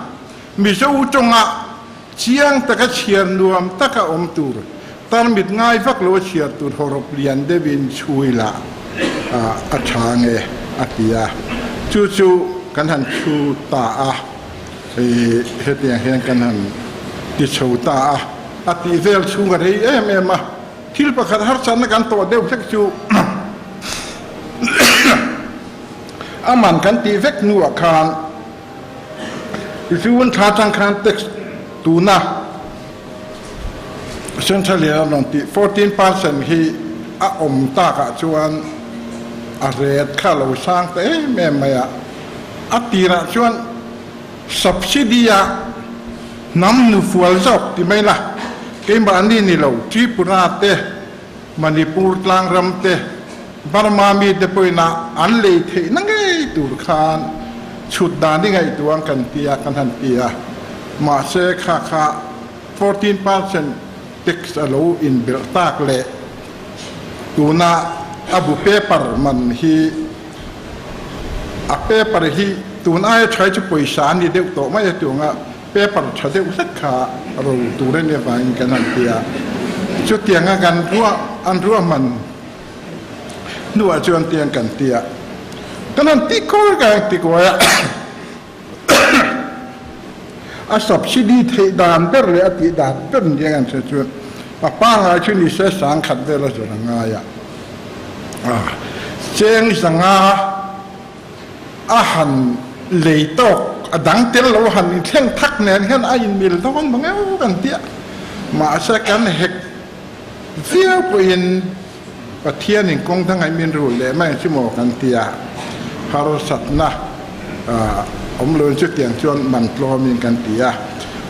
Mizo tawnga chiang taka chhiar nuam taka awm tur tarmit ngai vak lo a chhiar tur hawrawp lian deuhin chhui lah a tha nge a ti a, chu chu kan han chhu ta a, hetiang hian kan han ti chho ta a, a tih vel chhung a rei em em a, thil pakhat harsatna kan tawh deuh hlek chu a man kan tih vek hnuah khan Tichuan thla tang khan tax tuna Central in a rawn tih 14% hi a awm takah chuan a ret kha a lo sang ta em em mai a. A tirah chuan subsidy a hnam nufual zawk ti mai la, keimahni ni lo Tripura te. Manipur tlangram te, Burma mite pawhin-a an lei theihna ngei tur khan chhut dan i ngaihtuah kan ti a, kan han ti a. Mahse, kha kha 14% tax a lo inbelh tak leh tuna a bu paper man hi a paper hi tun aia tha hi chu pawisa a ni deuh tawh mai a tunga paper tha deuh hlek kha ro tur a nih avangin kan han ti a. Chutianga kan ruah an ruahman hnuah chuan tiang kan ti a, kan han ti kawr ka han ti kuai a, a subsidy theih dan ber leh a tih dan ber ni ang an hre chuan a pangngai chu ni se sangkhat vel a zawrh a ngai a, cheng zanga a han lei tawk a dang tel lo han inthleng thak nen hian a inmil dawn mang eo kan ti a, mahse kan hek viau pawhin Pathianin kawng dang ai min rul leh mai ang chu maw kan ti a, harsatna awm loin chutiang chuan man tlawmin kan ti a,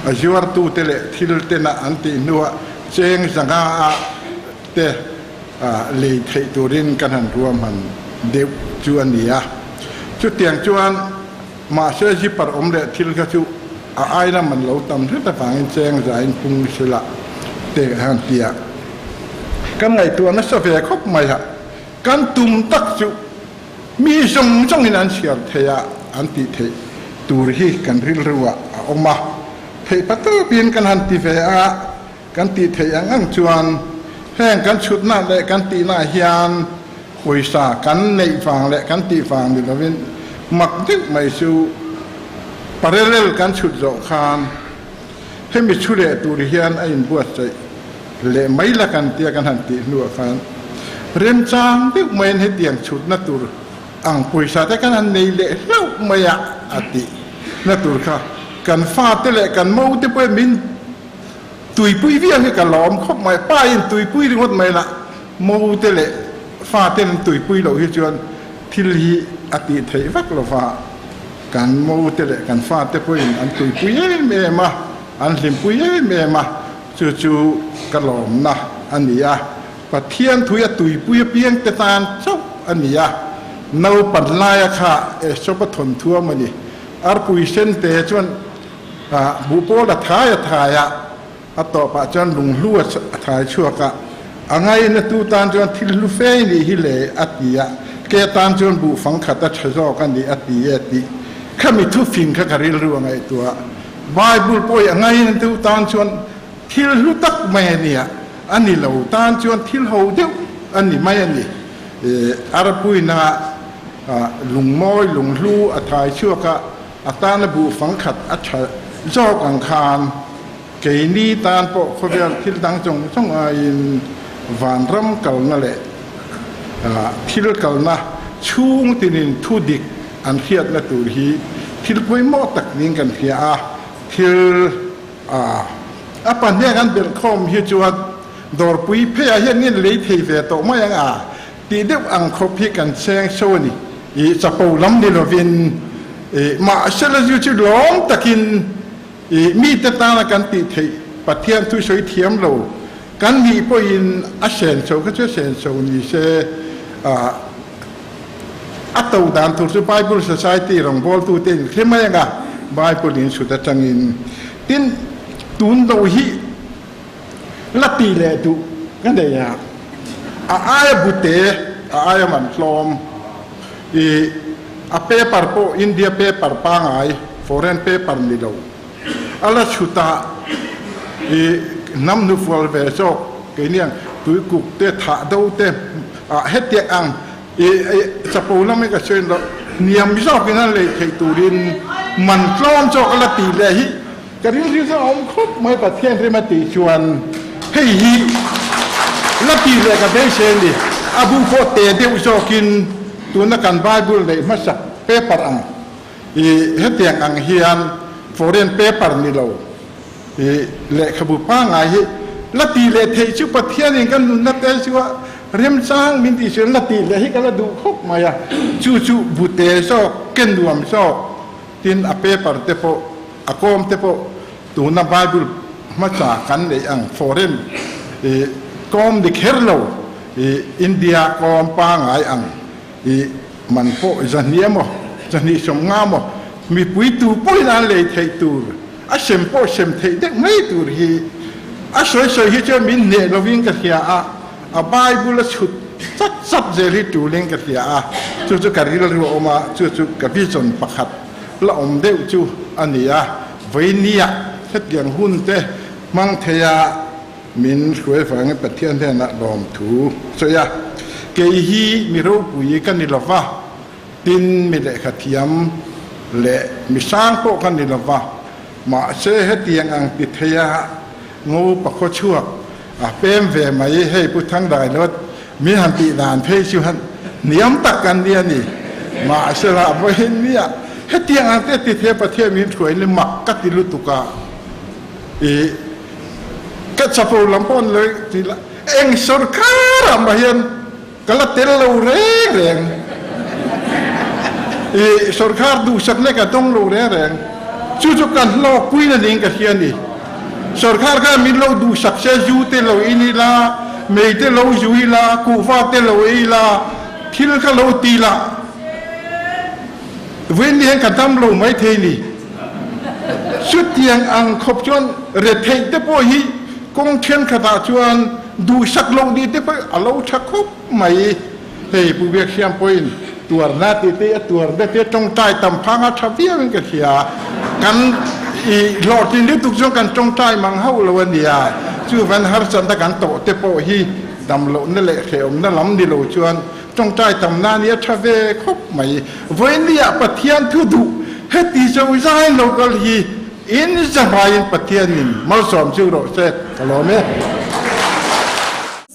a zuartute leh thil tena an tih hnuah cheng zanga ah te lei theih turin kan han ruahman deuh chu a ni a. Chutiang chuan mahse zipper awm leh thil kha chu a aina man lo tam hret avangin cheng zain pung sila te han ti a. Kan ngaihtuah nasa ve khawp mai a, kan tum tak chu mi zawng zawngin an chhiar thei a, an tih theih tur hi kan rilru ah a awm a, theih patawpin kan han ti ve a. Kan tih theih ang ang chuan heng kan chhutna leh kan tihnaah hian pawisa kan neih vang leh kan tih vang ni lovin mak deuh mai chu parallel kan chhut zawh khan hemi chhu leh tur hian a inbuatsaih leh mai la kan tia kan han tih hnuah khan remchang deuh maiin hetiang chhutna tur ang pawisa te kan han nei leh hlauh mai a a tih na tur kha kan fate leh kan mo te pawhin min Tuipui viau hi ka lawm khawp mai, pa in tuipui ringawt mai lah mo te leh fa ten an tuipui loh hi chuan thil hi a tih theih vak lo va, kan mo te leh kan fa te pawhin an tuipui em em a, an hlimpui em em a, chu chu ka lawmna a ni a, Pathian thui a tuipui apiang te tan chauh a ni a, naupan laia kha Esaupa thawnthuam a ni, arpui sen te chuan Buh pawl a thai a thai a, a tawpah chuan lunghlu a thai chhuak a, a ngaina tu tan chuan thil hlu fe nih hi le a ti a, ke tan chuan buh fang khat a tha zawk a ni a ti e tih khami thufing kha ka rilru a ngaihtuah. Bible pawh hi a ngaina tu tan chuan thil hlu tak mai a nia, a ni lo tan chuan thil ho deuh a ni mai a ni. Arpuina lungmawi lunghlu a thai chhuak a, A tana buh fang khat a tha zawk ang khan keini tan pawh khawvel thil dang zawng zawng aiin vanram kalna leh thil kalna chhung tinin thu dik an hriatna tur hi thil pawimawh tak niin kan hria a, thil a pahnih kan belhkhawm hi chuan dawrpui pheiah hian ngin lei thei ve tawh mai ang a. Tih deuh ang khawp hi kan cheng so a ni. I chapo lam ni lovin i mahsela zu chu lawm takin i mite tana kan tih theih Pathian thu sawi thiam lo kan nih pawhin a senso kha chu a senso ni se a a to dan tur chu Bible Society rawngbawltute in hre mai anga Bible in chhut atangin tin tun lo hi La ti leh duh ka nei a, a aia bute, a aia man tlawm i a paper pawh India paper pangai, foreign paper ni lo, a la chhut a i hnam hnufual ve zawk keini ang tuikuk te thah do te ah hetiang ang i chapo lam hi ka sawi lo hniam zawkin an lei theih turin man tlawm zawk a la ti leh hi. Ka rilru chu a awm khawp mai Pathian rem a tih chuan hei hi la ti leh ka beisei a ni. A bu pawh te deuh zawkin tuna kan Bible neih hmasak paper ang i hetiang ang hian foreign paper ni lo i lehkhabu pangngai hi la ti leh theih chu Pathianin kan nunna te chu a remchang min tih chuan la ti leh hi ka la duh khawp mai a, chu chu bu te zawk ke nuam zawk tin a paper te pawh A kawm te pawh tuna Bible hmasa kan neih ang foreign i kawm ni kher lo. I India kawm pangai ang i man pawh 200 emaw, 250 emaw mipui tu pawhin an lei theih tur, a sem pawh sem theih deuh mai tur hi a sawi sawi hi chuan min hneh lovin ka hria a, a Bible a chhut chat chat zel hi tulin ka hria a, chu chu ka rilru a awm a, chu chu ka vision pakhat la awm deuh chu a ni a, vawinia hetiang hun te hmang thei a. Min hruai vangin Pathian hnenah lawmthu sawi a, Kei hi mi ropui ka ni lova, tin mi lehkha thiam leh mi sang pawh ka ni lova, mahse hetiang ang ti theia ngo pakhaw chhuak a pem ve mai hei Pu Thangdailawt min han tih dan phei chu han hniam tak kan ni a ni. Mahse lah vawiin nia hetiang ang te ti theia Pathian min hruai ni mak ka ti lutuk a, i Ka chapo lam pawh an lo ti la, eng sorkar ah mah hian ka la tel lo reng reng. I sorkar duhsak leh ka dawng lo reng reng. Chu chu ka hlawkpui na niin ka hria a ni. Sorkar khan min lo duhsak se zu te lo in ila, mei te lo zu ila, kuhva te lo ei ila, thil ka lo ti la. Vawiin ni hian ka dam lo maithei ni. Chutiang ang khawp chuan retheih te pawh hi kawng thenkhatah chuan duhsak loh ni te pawh a lo tha khawp mai. Hei Pu Biaksiam pawhin tuarna tih te a tuarna te tawngtai tam phang a tha viauin ka hria. Kan i hlawhtlin lutuk chuan kan tawngtai mang hauh lo a nia. Chuvan harsatna kan tawh te pawh hi damlohna leh hrehawmna lam ni lo chuan Tawngtai tam na nia tha ve khawp mai. Vawinia Pathian thu duh heti zo zai lo kal hi in zahmaiin Pathianin malsawm chu rawh se ka lawm e.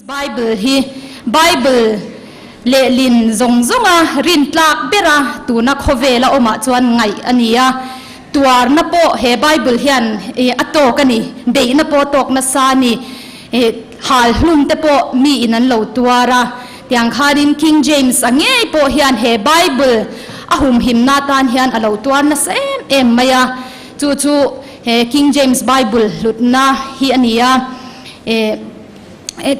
Bible hi Bible lehlin zawng zawnga rintlak bera tuna khawvela awmah chuan ngaih a ni a. Tuarna pawh he Bible hian a tawk a ni, beihna pawh a tawk nasa a ni. Hal hlum te pawh miin an lo tuar a. Tiang khanin King James a ngei pawh hian he Bible a humhimna atan hian a lo tuar nasa em em mai a. Chu chu he King James Bible hlutna hi a ni a.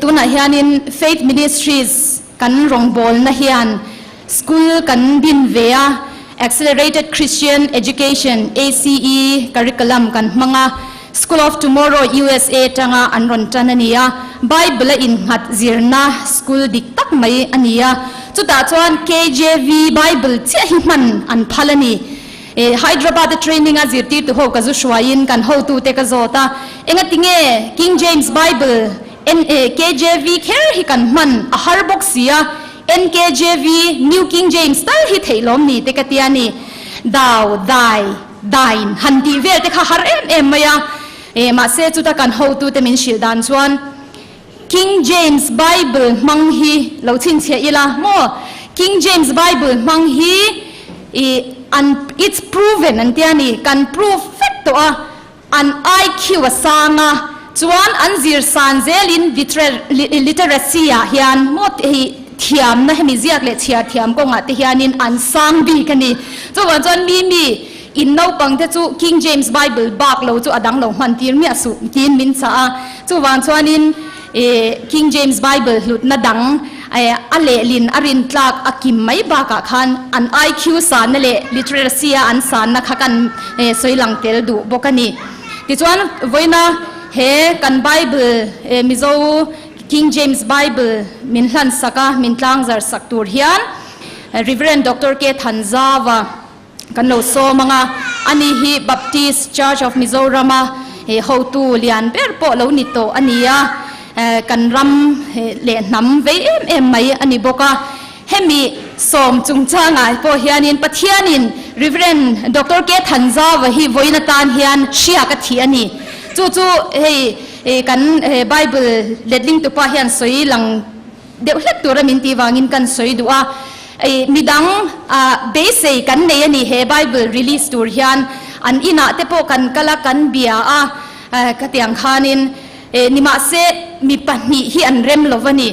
Tunah hianin Faith Ministries kan rawngbawlna hian school kan din ve a, Accelerated Christian Education, ACE, curriculum kan hmang a. School of Tomorrow USA tanga an rawn tan a ni a, Bible a innghat zirna school dik tak mai a ni a. Chutah chuan KJV Bible chiah hi hman an phal a ni. Hyderabad a training a zirtirtu ho ka zu hruaiin kan hotute ka zawt a, engati nge King James Bible KJV kher hi kan hman a har bawk si a, NKJV, New King James, tal hi theih lawm ni te ka ti a ni. Dau, dai. Dain han tih vel te kha har em em mai a, e mahse chuta kan hotute min hrilh dan chuan King James Bible hmang hi lo chhinchhiah ila maw, King James Bible hmang hi i an it's proven an tia ni, kan prove vek tawh a, an IQ a sang a, chuan an zir san zelin literacy ah hian maw hei thiamna hemi ziak leh chhiar thiam kawngah te hianin an sang bik a ni. Chuvang chuan mi mi in naupang te chu King James Bible bak lo chu a dang lo hman tir miah suh tiin min chah a. Chuvang chuanin King James Bible hlutna dang a lehlin a rintlak a kim mai bakah khan an IQ sanna leh literacy a an sanna kha kan sawi lang tel duh bawk a ni. Tichuan vawiina he kan Bible Mizo King James Bible min hlan sak a, min tlangzar sak tur hian Rev. Doctor K. Thanzava kan lo sawm ang a, ani hi Baptist Church of Mizoram a hotu lian ber pawh lo ni tawh a ni a, kan ram leh hnam vei em em mai a ni bawk a. Hemi sawm chungchangah pawh hianin Pathianin Rev. Doctor K. Thanzava hi vawiin atan hian hriak a thih a ni. Chu chu hei kan Bible letling tupa hian sawi lang deuh hlek tura min tih vangin kan sawi duh a. Midang beisei kan nei a ni he Bible release tur hian an inah te pawh kan kal a, kan bia a, khatiang khanin nimahse mi pahnih hi an rem lo va ni.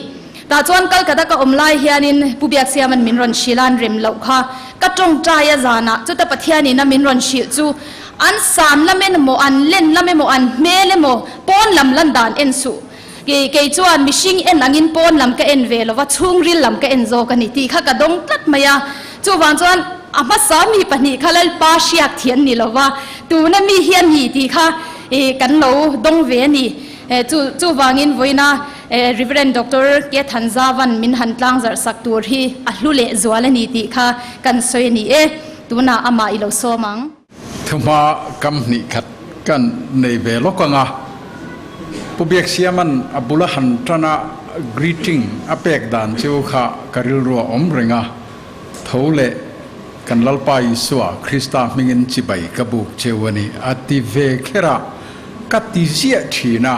Tah chuan Kalkata ka awm lai hianin Pu Biaksiama'n min rawn hrilh a, an rem loh kha ka tawngtai a zanah chuta Pathianin a min rawn hrilh chu an san lam emaw, an len lam emaw, an hmel emaw pawn lam lan dan en suh. Kei kei chuan mihring en angin pawn lam ka en ve lova, chhungril lam ka en zawk a ni tih kha ka dawng tlat mai a. Chuvang chuan a hmasa mi pahnih kha Lalpa hriak thian ni lova, tuna mi hi a ni tih kha kan lo dawng ve a ni. Chu chuvangin vawiina Rev. Doctor Ke Thanzavan min han tlangzarh sak tur hi a hlu leh zual a ni tih kha kan sawi a ni e. Tunah amah i lo sawm ang. Thuhma kam hnih khat kan nei ve lawk ang a, Pu Biaksiama'n a bula han tan a greeting a pek dan chu kha ka rilru a awm reng a, tho leh kan Lalpa Isua Krista hmingin chibai ka buk cheu a ni a ti ve kher a, ka ti ziah thin a,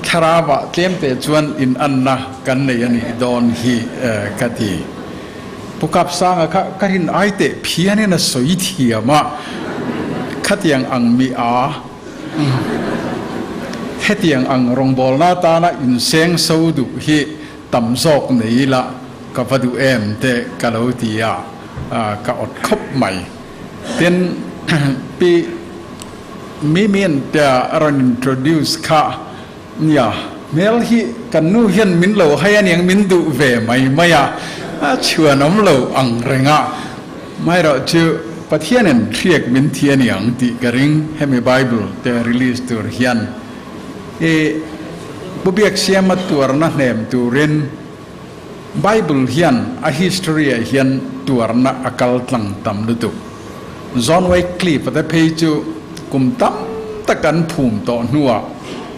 thlarauah tlemte chuan inanna kan nei a nih dawn hi ka ti. Pu Kapsanga kha ka rin ai teh phianin a sawi thiam a, khatiang ang mi a, hetiang ang rawngbawlna atana inseng so duh hi tam zawk nei ila ka va duh em te ka lo ti a, ka awt khawp mai. Tin, Pi Mimian tia a rawn introduce kha Nia, hmel hi kan nu hian min lo hai aniang min duh ve mai mai a, a chhuan awm lo ang reng a. Amaherawh chu Pathianin hriak min thi aniang tih ka ring hemi Bible te release tur hian. I Pu Biaksiama tuarna hnem turin Bible hian a history ah hian tuarna a kal tlang tam lutuk. John Wycliffe-a te phei chu kum tam tak an phum tawh hnuah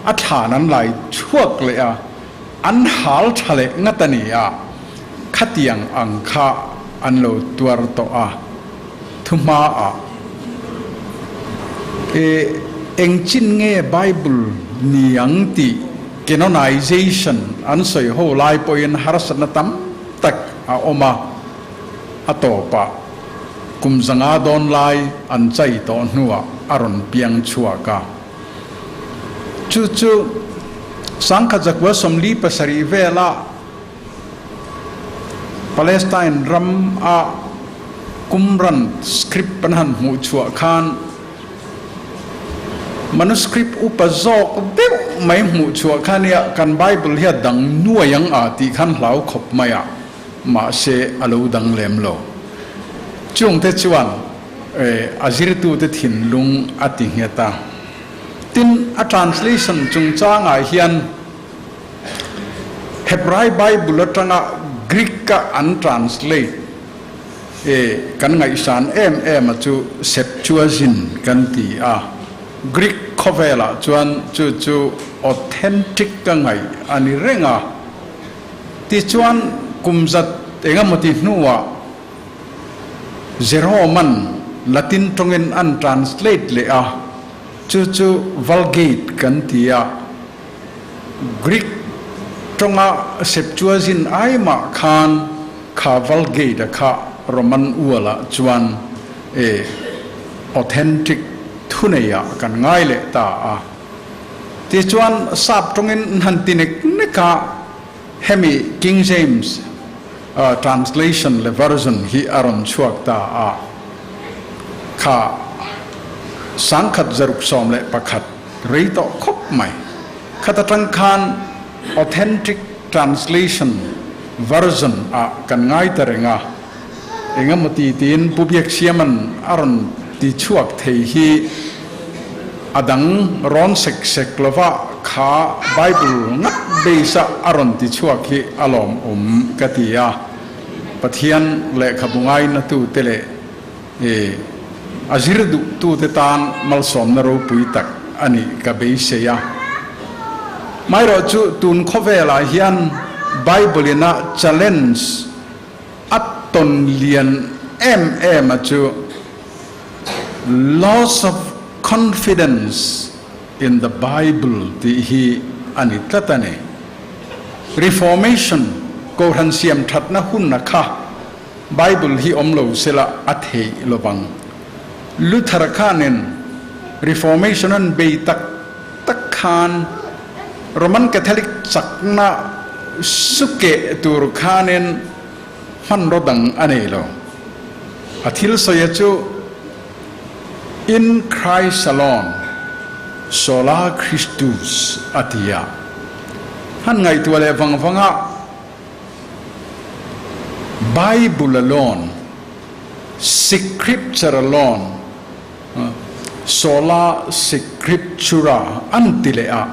a thlan an lai chhuak leh a, an hal tha leh ngat a ni a, khatiang ang kha an lo tuar tawh a, thuhmaah e engchin nge Bible ni ang tih canonization an sawi ho lai pawhin harsatna tam tak a awm a, a tawpah. Kum zanga dawn lai an chai tawh hnuah a rawn piang chhuak a. Chu chu Sangkhat zakua 47 vela Palestine ram a Qumran script an han hmuh chhuah khan manuscript upa zawk deuh mai hmuh chhuah kha nia kan Bible hi a dang nuai ang a tih khan hlau khawp mai a. Mahse, a lo dang lem lo. Chungte chuan a zirtute thinlung a ti nghet a. Tin, a translation chungchangah hian Hebrai Bible atanga Greek-a an translate kan ngaihsan em em a chu Septuagint kan ti a. Greek khawvelah chuan chu chu authentic ka ngaih a ni reng a. Tichuan, kum zat engemaw ti hnuah Jerome'an Latin tawngin an translate leh a, chu chu Vulgate kan ti a. Greek tawnga Septuagint ai mah khan kha Vulgate-a kha Roman ualah chuan e authentic thuneiah kan ngai leh ta a. Tichuan, sap tawngin an han ti nek nek a, hemi King James translation leh version hi a rawn chhuak ta a, kha 1961 rei tawh khawp mai. Khat atang khan authentic translation version ah kan ngai ta reng a, Engemaw ti tiin Pu Biaksiama'n a rawn ti chhuak thei hi a dang rawn sek sek lova kha Bible ngat base a a rawn ti chhuak hi a lawmawm ka ti a. Pathian lehkhabu ngainatute leh a zir duhtute tan malsawmna ropui tak a nih ka beisei a. Maherawhchu tun khawvelah hian Bible-in a challenge A tawn lian em em a chu loss of confidence in the Bible tih hi a ni tlat a ni. Reformation, Kohhran siam thatna hun a kha Bible hi awm lo sela a theih lovang. Luther khanin Reformation an bei tak tak khan Roman Catholic chakna sukeh tur khanin hmanraw dang a nei lo. A thil sawi a chu In Christ Alone. Sola Christus a ti a. Han ngaihtuah leh vang vang a, Bible alone, Scripture alone, Sola Scriptura an ti leh a.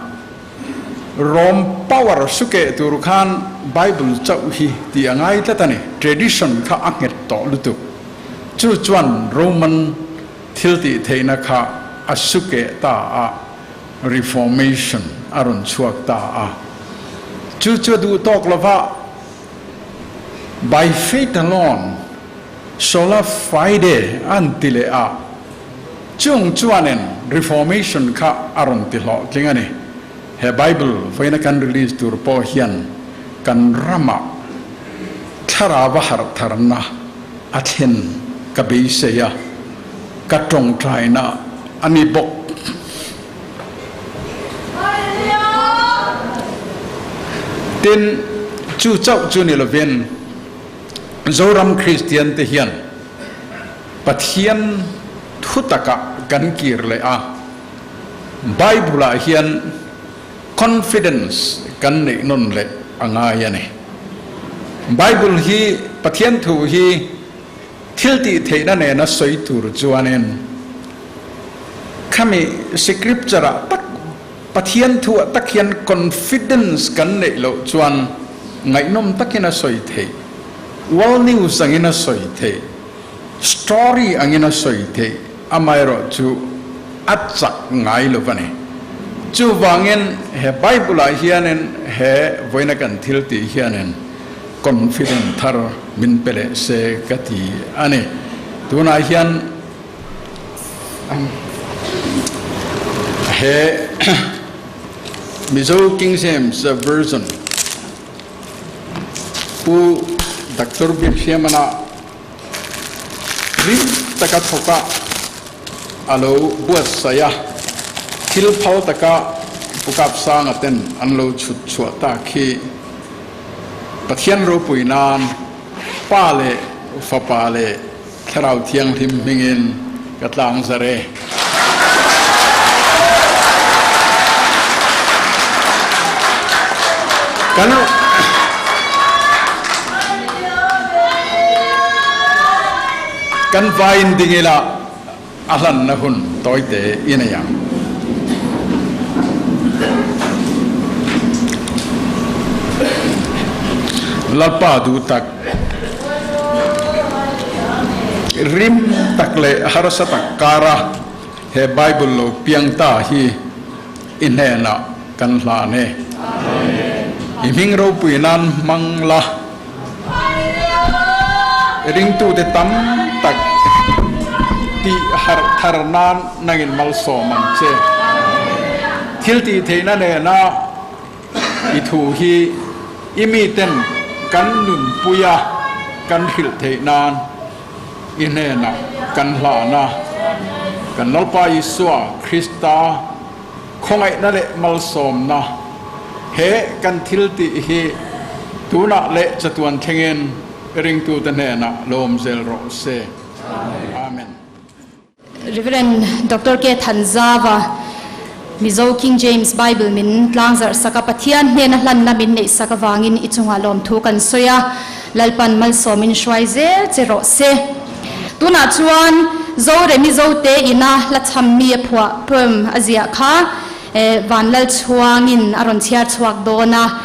Rom power sukeh tur khan Bible chauh hi tih a ngai tlat a ni. Tradition kha a nghet tawh lutuk. Chu chuan Roman thil tih theihna kha a sukeh ta a, Reformation a rawn chhuak ta a. Chu chu a duh tawk lova, By faith alone, sola fide an ti leh a. Chung chuanin Reformation kha a rawn ti hlawhtling a ni. He Bible vawiina kan release tur pawh hian kan ramah thlarau a harh tharna a thlen ka beisei a, ka tawngtaina a ni bawk. Tin, chu chauh chu ni lovin Zoram Kristiante hian Pathian thu takah kan kir leh a, Bible-ah hian confidence kan neih nawn leh a ngai a ni. Bible hi Pathian thu hi thil tih theihna nena sawi tur chuanin khami scripture-ah tak Pathian thuah tak hian confidence kan neih loh chuan ngaihnawm takin a sawi theih, world news angin a sawi theih, story angin a sawi theih, amaherawh chu a chak ngai lo va ni. Chuvangin he Bible ah hianin he vawiina kan thil tih hianin confident thar min pe leh se ka ti a ni. Tunah hian. He Mizo King James Version Pu Doctor Biakhiamana rim taka thawka a lo buatsaih a, thil phal taka Pu Kapsanga ten an lo chhut chhuah tak hi Pathian ropui nan Pa leh Fapa leh Thlarau Thianghlim hmingin ka tlang zar e. Kan kan vain ding ila a hlanna hun tawite i nei ang. Lalpa duh tak. Rim tak leh harsa tak kara he Bible lo piang ta hi i hnenah kan hlan e. I hming ropui nan hmang la. Ringtute tam tak tih harh thar nan nangin malsawm ang che. Thil tih theihna nena I thu hi i miten kan nunpui a, kan hrilh theih nan i hnenah kan hlan a. Kan Lalpa Isua Krista khawngaihna leh malsawmna he kan thil tih hi tunah leh chatuan thlengin ringtute hnenah lo awm zel rawh se. Amen. Rev. Doctor K. Thanzava, Mizo King James Bible min tlangzarh sak a, Pathian hnena hlanna min neih sak avangin i chungah lawmthu kan sawi a, Lalpan malsawmin hruai zel che rawh se. Tunah chuan Zoremi Zote ina hla chham mi a phuah, poem, a ziah kha Vanlalchhuangin a rawn chhiar chhuak dawn a,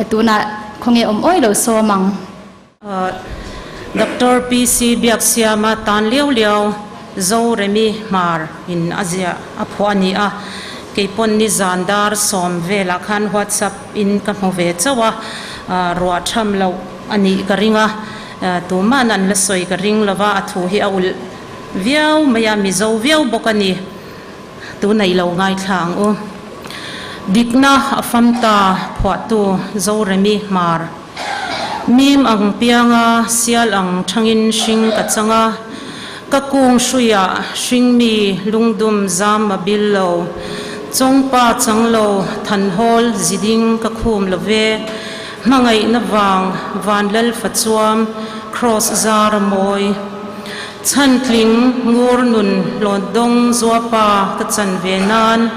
tunah khawnge awm awi lo sawm ang. Doctor PC Biaksiama tan liau liau Zoremi Hmar in a ziah a phuah a ni a, keipawn nizan dar sawm velah khan WhatsApp in ka hmu ve chauh a, ruah tham loh a nih ka ring a, tuman an la sawi ka ring lova a thu hi a ulh viau mai a, Mizo viau bawk a ni. Tunah i lo ngaithla ang u. Dikna a fam ta phuahtu Zoremi Hmar. Mim ang pianga sial ang thangin hring ka chang a, ka kung hruiah hringmi lungdum zam a bil lo. Chawngpa chang lo thanhawl ziding ka khum lo ve. Hmangaihna vang Vanlal fachuam Kraws zar a mawi. Chhantling ngur nun hlawt dawng zuapa ka chan ve nan.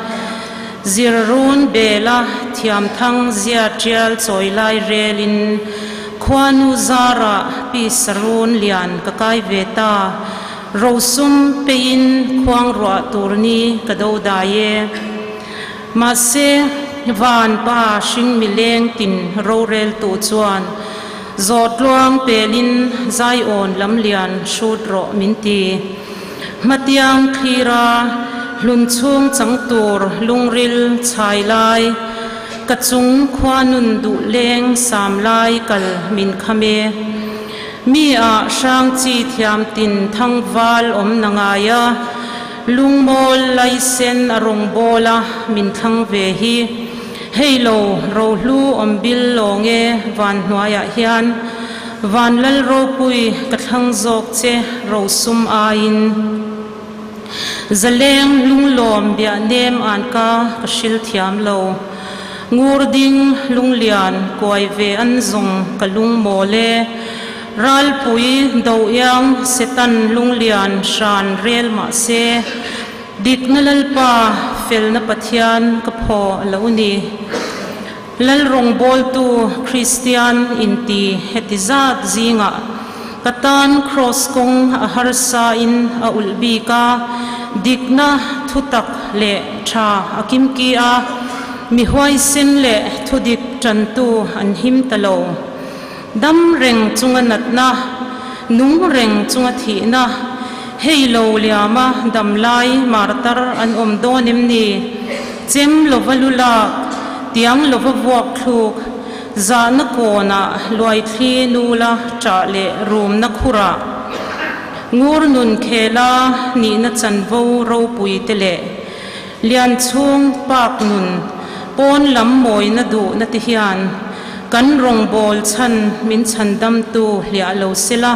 Zirrun bela thiamthang zia tial chawi lai relin khuanu zarah pi sarun lian ka kai ve ta. Rosum peiin khuang ruah tur ni ka do dai e. Mahse, van pa hring mileng tin rorel tu chuan zawhtluang pelin zaiawn lamlian hrut rawh min ti. Hmatiang thlira hlun chhung chang tur lungril chhai lai, ka chung khuanun duh leng sam lai kal min kham e. Mi ah hrang chi thiam tin thang val awm na ngai a, lungmawl laisen a rawng bawl a min thlang ve hi. Hei lo rohlu awm bil lawng e van hnuaiah hian. Van lal ropui ka thlang zawk che rosum aiin. Zaleng lunglawm biah nem an ka ka hril thiam lo. Ngur ding lunglian kuai ve an zawng ka lung mawl e. Ralpui do iang setan lunglian hran rel mah se. Dikna Lalpa felna Pathian ka phaw a lo ni. Lal rawngbawltu Kristian inti heti zat zingah ka tan Kraws kawng a harsa in a ulh bik a, dikna thutak leh tha a kimki a, mi huaisen leh thudik tantu an him ta lo. Dam reng chunga natna, nung reng chunga thihna, hei lo liama damlai martar an awm dawn em ni? Chem lova lu lak, tiang lova vuak thluk, zahna kawnah luaithli nula ṭah leh rumna khurah, ngur nun khela nihna chanvo ropui te leh Lian chhung pak nun pawn lam mawina duhna te hian kan rawngbâwl chhan min chhandamtu hliah lo sela,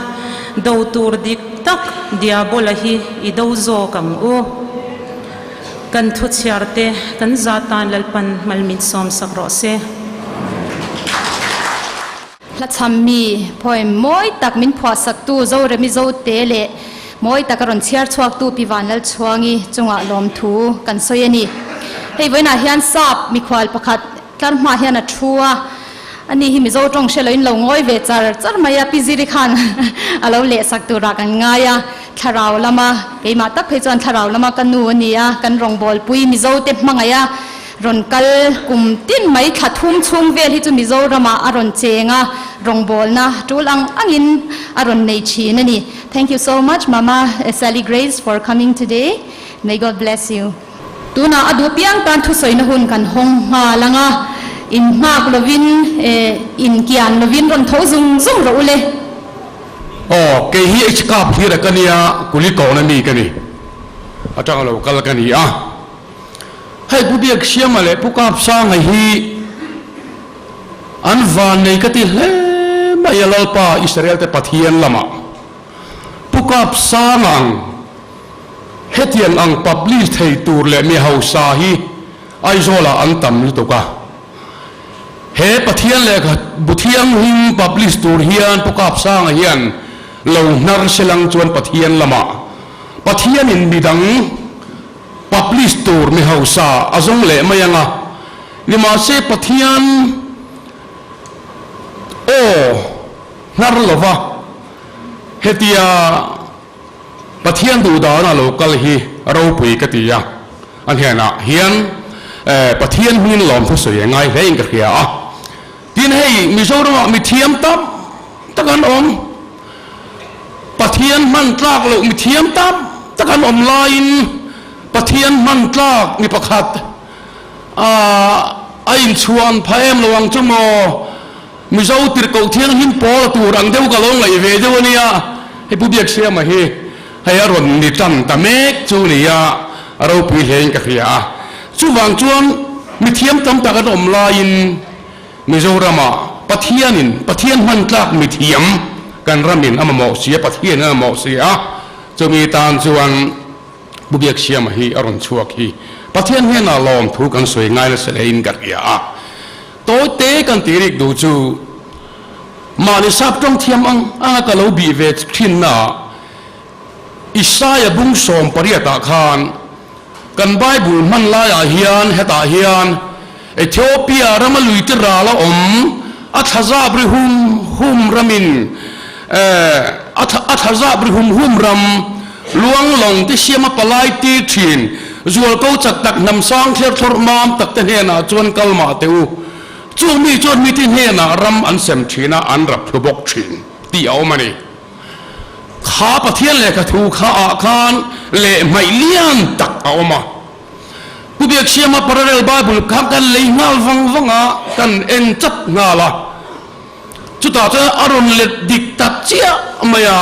do tur dik tak Diabola hi i do zawk ang u. Kan thu chhiar te kan za tan Lalpan mal min sawm sak rawh se. Hla chhammi, poem, mawi tak min phuahsaktu Zoremi Zote leh mawi taka rawn chhiar chhuaktu Pi Vanlalchhuangi chungah lawmthu kan sawi a ni. Hei vawiinah hian sap mikhual pakhat tlar hmaah hian a thu a, ani hi Mizo tawng hre loin lo ngawi ve char char mai a, Pi Ziri khan a lo lehsak turah kan ngai a, thlarau lama keimah tak phei chuan thlarau lama ka nu a ni a, kan rawngbawlpui Mizote hmangaih a, Rawn kal kum tin mai thla thum chhung vel hi chu Mizoramah a rawn cheng a, rawngbawlna tul ang angin a rawn nei thin a ni. Thank you so much Mama Sally Grace for coming today. May God bless you. Tunah a duh piang tan thusawina hun kan hawng nghal ang a, in nghak lovin in kian lovin rawn tho zung zung rawh u le. Aw, kei hi H-Kap hlir a ka nia, Kulikawn a mi ka ni. Atanga lo kal ka ni a. Hei Pu Biaksiama leh Pu Kapsanga hi an vannei ka ti hle mai a Lalpa Israel te Pathian lamah Pu Kapsanga ang hetiang ang publish thei tur leh mi hausa hi Aizawlah an tam lutuk a. He Pathian lehkha bu thianghlim publish tur hian Pu Kapsanga hian lo hnar selang chuan Pathian lamah Pathianin midang Publish tur mi hausa a zawng leh mai ang a, nimahse Pathian aw hnar lova hetia Pathian duhdana lo kal hi ropui ka ti a, a hnenah hian Pathian hmingin lawmthu sawi a ngai hlein ka hria a. Tin hei Mizoramah mithiam tam tak an awm. Pathian hman tlak loh mithiam tam tak an awm laiin Pathian hman tlak mi pakhat a inchhuan pha em lo ang chu maw? Mizo tirhkoh thianghlim pawl a tur ang deuh ka lo ngaih ve deuh a nia. Hei Pu Biaksiama hi hei a rawn ni tan ta mek chu nia a ropui hlein ka hria a. Chuvang chuan mithiam tam tak an awm laiin Mizoramah Pathianin Pathian hman tlak mithiam kan ramin a mamawh si a, Pathianin a mamawh si a, chumi tan chuan Pu Biaksiama hi a rawn chhuak hi Pathian hnenah lawmthu kan sawi ngai nasa hlein ka hria a. Tawite kan tih rik duh chu mahni sap tawng thiam ang anga ka lo bih ve thinnaah Isaia bung 80 ah khan. Kan Bible hman laiah hian hetah hian Ethiopia rama luite ral a awm, a thlazap ri hum hum ramin a thlazap ri hum hum ram luang lawng te siama palai tir thin zualko chak tak hnam sang thler thlawrh mam tak te hnenah chuan kal mah teh u. Chung mi chuan mite hnenah ram an sem thin a, an rap thlu bawk thin tih a awm a ni. Kha Pathian lehkha thu kha ah khan leh hmaih lian tak a awm a. Pu Biaksiama Parallel Bible kha kan lei nghal vang vang a, kan en chat nghal a. Chutah chuan a rawn let dik ta chiah mai a,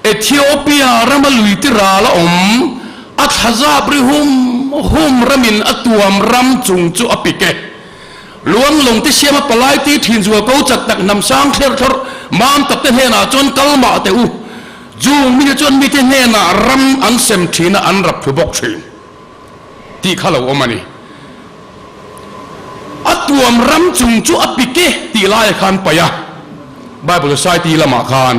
Ethiopia rama lui ti ral a awm, a thlazap ri hum hum ramin a tuam ram chung chu a pik e. Luang lawng te siama palai ti thin zual ko chak tak hnam sang thler thlawrh mam tak te hnenah chuan kal mah teh u. Chung mite chuan mite hnenah ram an sem thin a, an rap thlu bawk thin tih kha lo awm a ni. A tuam ram chung chu a pik e tih laia khan paih a, Bible Society lamah khan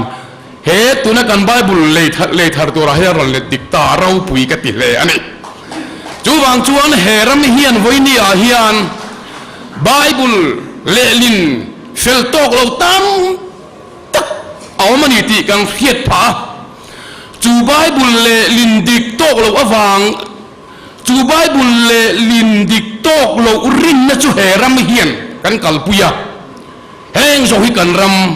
he tuna kan Bible lei thar turah hian rawn let dik ta ropui ka ti hle a ni. Chuvang chuan he ram hian vawinia hian Bible lehlin fel tawk lo tam tak a awm a ni tih kan hriat phah a. Chu Bible lehlin dik tawk loh avang, chu Bible lehlin dik tawk loh rinna chu he ram hian kan kalpui a. Heng zawng hi kan ram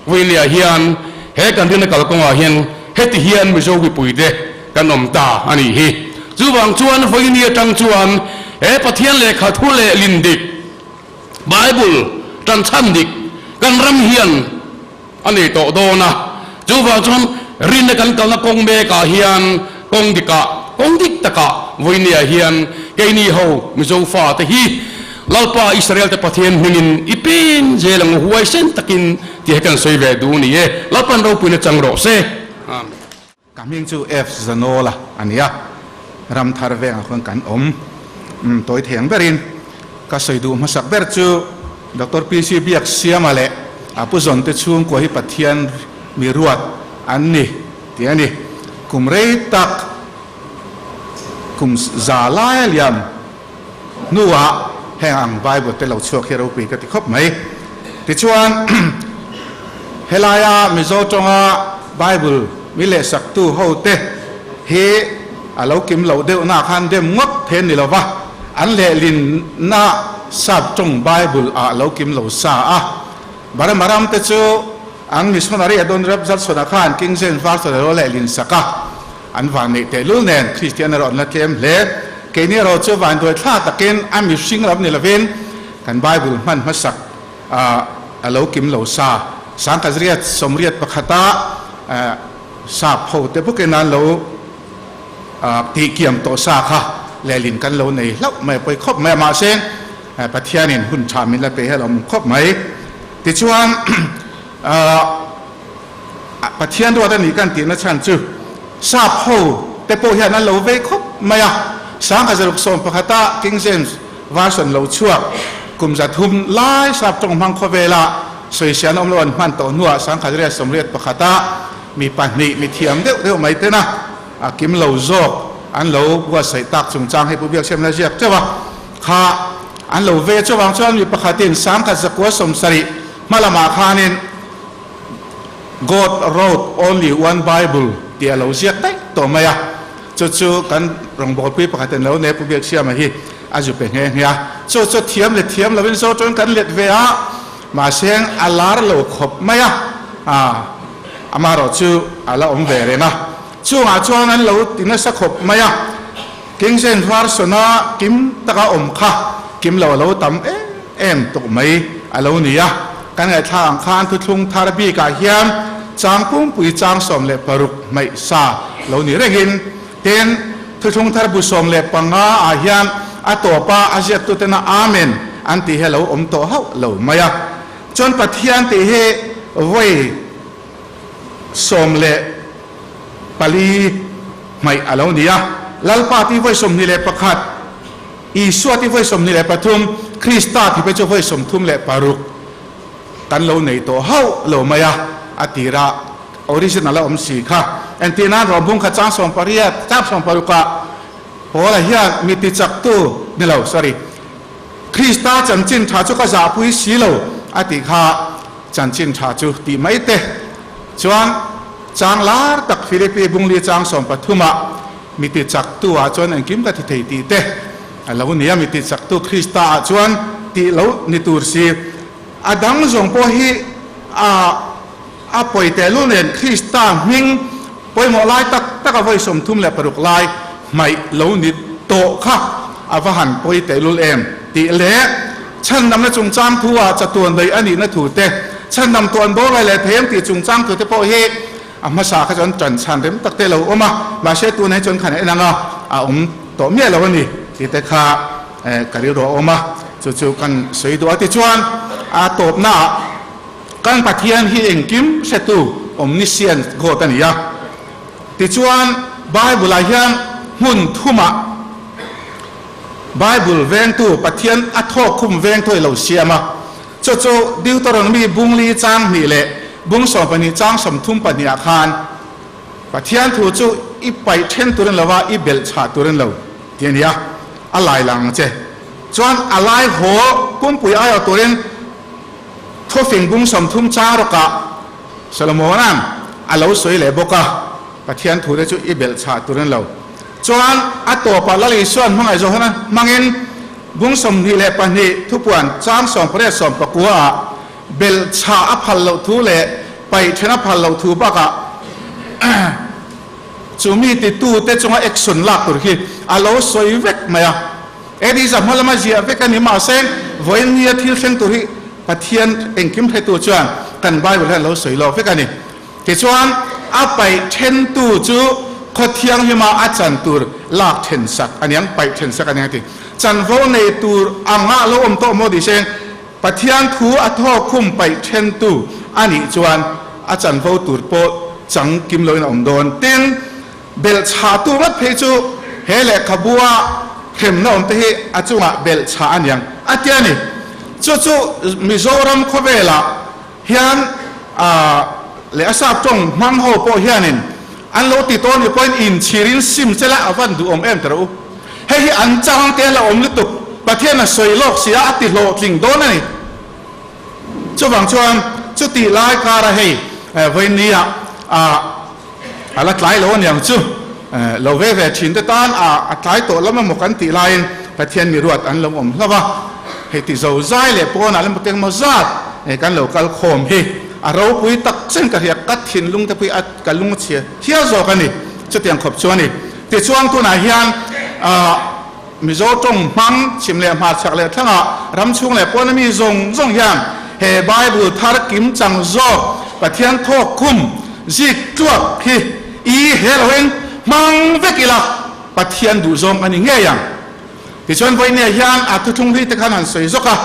vawinia hian he kan rinna kalkawngah hian heti hian Mizo mipuite kan awm ta a nih hi. Chuvang chuan vawinia atang chuan he Pathian lehkha thu leh lin dik, Bible tan chhan dik kan ram hian a nei tawh dawn a. Chuvang chuan rinna kan kalna kawng mekah hian kawng dikah, kawng dik takah vawinia hian keini ho Mizo fate hi Lalpa Israel te Pathian hmingin i pin zel ang u huaisen takin tih hi kan sawi ve duh ni e. Lalpan ropuina chang rawh se. Amen. Ka hming chu F Zanola a ni a, ram thar vengah khuan kan awm. Umm tawi thei ang berin ka sawi duh hmasak ber chu Doctor PC Biaksiama leh a pu zawn te chhungkua hi Pathian mi ruat an ni tih a ni. Kum rei tak kum za laia liam hnuah heng ang Bible te lo chhuak hi ropui ka ti khawp mai. Tichuan, helaia Mizo tawnga Bible mi lehsaktu hote hi a lo kim loh deuhna khan dem ngawt the ni lova, an lehlinna sap tawng Bible ah lo kim lo sa a. Burma ram te chu an missionary Adoniram Judson-a khan King James Version a lo lehlin sak a. An van neih tehlul nen Kristian erawh an la tlem hle. Keini erawh chu vanduai thla takin a mihring lam ni lovin kan Bible hman hmasak a lo kim lo sa. Sangkazriat sawmriat pakhata sap ho te bawkin an lo tihkiam tawh sa kha lehlin kan lo nei hlauh mai a pawi khawp mai a. Mahse Pathianin hun tha min la pe hi a lo awm khawp mai. Tichuan Pathian ruat a nih kan tihna chhan chu sap ho te pawh hian an lo vei khawp mai a, 1611-a King James Version lo chhuak kum 300 lai sap tawng hmang khawvela sawisean awm lo an hman tawh hnuah 1981-a mi pahnih mi thiam deuh deuh mai tena a kim lo zawk an lo buatsaih tak chungchang hei Pu Biaksiamna ziak teuh a kha an lo ve chuvang chuan mi pakhatin 1970 hma lamah khanin God wrote only one Bible tih a lo ziak daih tawh mai a, chu chu kan rawngbawlpui pakhat in lo nei Pu Biaksiama hi a zu pe nghe nghe a, chu chu thiam leh thiam lovin zo chuan kan let ve a, mahse a lar lo khawp mai a, amaherawh chu a la awm ve reng a, chungah chuan an lo ti nasa khawp mai a, King James Version-a kim taka awm kha kim lo a lo tam em em tawh mai a lo ni a. Kan ngaihthlak ang khan thuthlung thar bikah hian chang pumpui chang 16 hmaih sa lo ni rengin tin thuthlung thar bu 15 ah hian a tawpa a ziaktutena Amen an tih hi a lo awm tawh hauh lo mai a. Chuan Pathian tih hi vawi 14 hmaih a lo ni a. Lalpa tih vawi 21. Isua ti vawi 23, Krista ti phei chu vawi 36 kan lo nei tawh hauh lo mai a, a tira original a awm si kha. Entir nan Rawmbung kha chang 18, chang 16 ah Paula hian mi tichaktu ni lo, sorry, Krista chanchin tha chu ka zahpui si lo a tih kha chanchin tha chu tih mai te chuan chang lar tak Philippi bungli chang 13 ah mi tichaktu ah chuan engkim ka ti thei tih te a lo ni a, mi tichaktu Krista ah chuan tih lo ni tur si. A dang zawng pawh hi a a pawi tehlul nen Krista hming pawimawh lai tak tak a vawi 36 lai hmaih lo ni tawh kha a va han pawi tehlul em tih leh chhandamna chungchang thu ah chatuan daih a nihna thu te, chhandam tuan boral leh thei ang tih chungchang thu te pawh hi a hmasa kha chuan tan chhan rem tak te lo awm a, mahse tunah hi chuan khan en anga a awm tawh miah lo a ni tih te kha ka rilru a awm a, chu chu kan sawi duh a. Tichuan a tawpnaah kan Pathian hi engkim hretu omniscient God a ni a, tichuan Bible-ah hian hmun thumah Bible vengtu Pathian a thawkkhum vengtu i lo siam a, chu chu Deuteronomy bung li chang hnih leh bung 12 chang 32 ah khan Pathian thu chu i paih then turin lo a, i belh chhah turin lo tih a ni a, a lai lang ang che. Chuan a lai haw pumpui aiawh turin thufing bung 30 chang rawkah Solomona'n a lo sawi leh bawk a, Pathian thute chu i belh chhah turin lo. Chuan a tawpah Lal Isua'n hmangaih zawhna hmangin bung 22 thupuan chang 18 19 ah belh chhah a phal loh thu leh paih then a phal loh thu bakah chu mi titute chunga action lak tur hi a lo sawi vek mai a. Edi za hma lama ziah vek a ni mahse vawiin nia thil thleng tur hi Pathian engkim hretu chuan kan Bible hian lo sawi lawk vek a ni. Tichuan a paih thentu chu khaw thianghlima a chan tur lak then sak a niang, paih then sak a niang a ti. Chanvo nei tur anga lo awm tawh maw tih se Pathian thu a thawk khum paih thentu a nih chuan a chanvo tur pawh chang kim loin a awm dawn. Tin, belhchhahtu ngat phei chu he lehkhabua hremna awm te hi a chungah belhchhah a niang a ti a ni. Chu chu Mizoram khawvelah hian leh a sap tawng hmang ho pawh hianin an lo ti tawh a nih pawhin inchhirin sim che la a van duhawm em tawh u. Hei hi an chang te la awm lutuk, Pathian a sawi lawk si a, a ti hlawhtling dawn a ni. Chuvang chuan chutih lai kara hei vawinia a la tlai lo aniang chu lo ve ve thin te tan a tlai tawh lam emaw kan tih laiin Pathian mi ruat an lo awm hlauh a, hei ti zo zai leh pawnah emaw teng emaw zat kan lo kal khawm hi a ropui tak chen ka hria, ka thinlung te pawh hi a ka lung a chhia hial zawk a ni, chutiang khawp chu a ni. Tichuan tunah hian Mizo tawng hmang chhim leh hmarchhak leh thlangah ram chhung leh pawn ami zawng zawng hian he Bible thar kim chang zawk Pathian thawk khum zik tluak hi i he loin hmang vek ila Pathian duh zawng a ni ngei ang. Tichuan vawinia hian a thuthlung hlui te khan han sawi zawk a,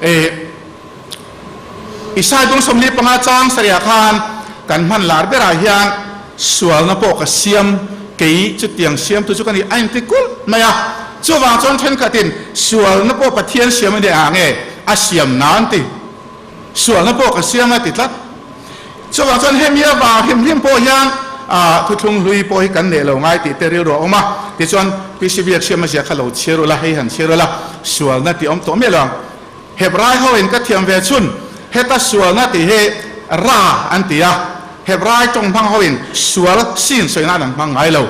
e Isai bung 45 chang sarihah khan kan hman lar berah hian sualna pawh ka siam kei chutiang siamtu chu ka ni a inti kulh mai a. Chuvang chuan thenkhatin sualna pawh Pathian siam a ni ang nge a siam nan ti sualna pawh ka siam a ti tlat. Chuvang chuan hemi avang hlim hlim pawh hian thuthlung hlui pawh hi kan neih lo ngai tih te rilru a awm a. Tichuan PCB a thiam a zia kha lo chhiar ula, hei han chhiar ula, sualna tih awm tawh miah lo ang. Hebrai ho in ka thiam ve chhun heta sualna tih hi ra an ti a, Hebrai tawng hmang ho in sual sin sawi nan an hmang ngai lo.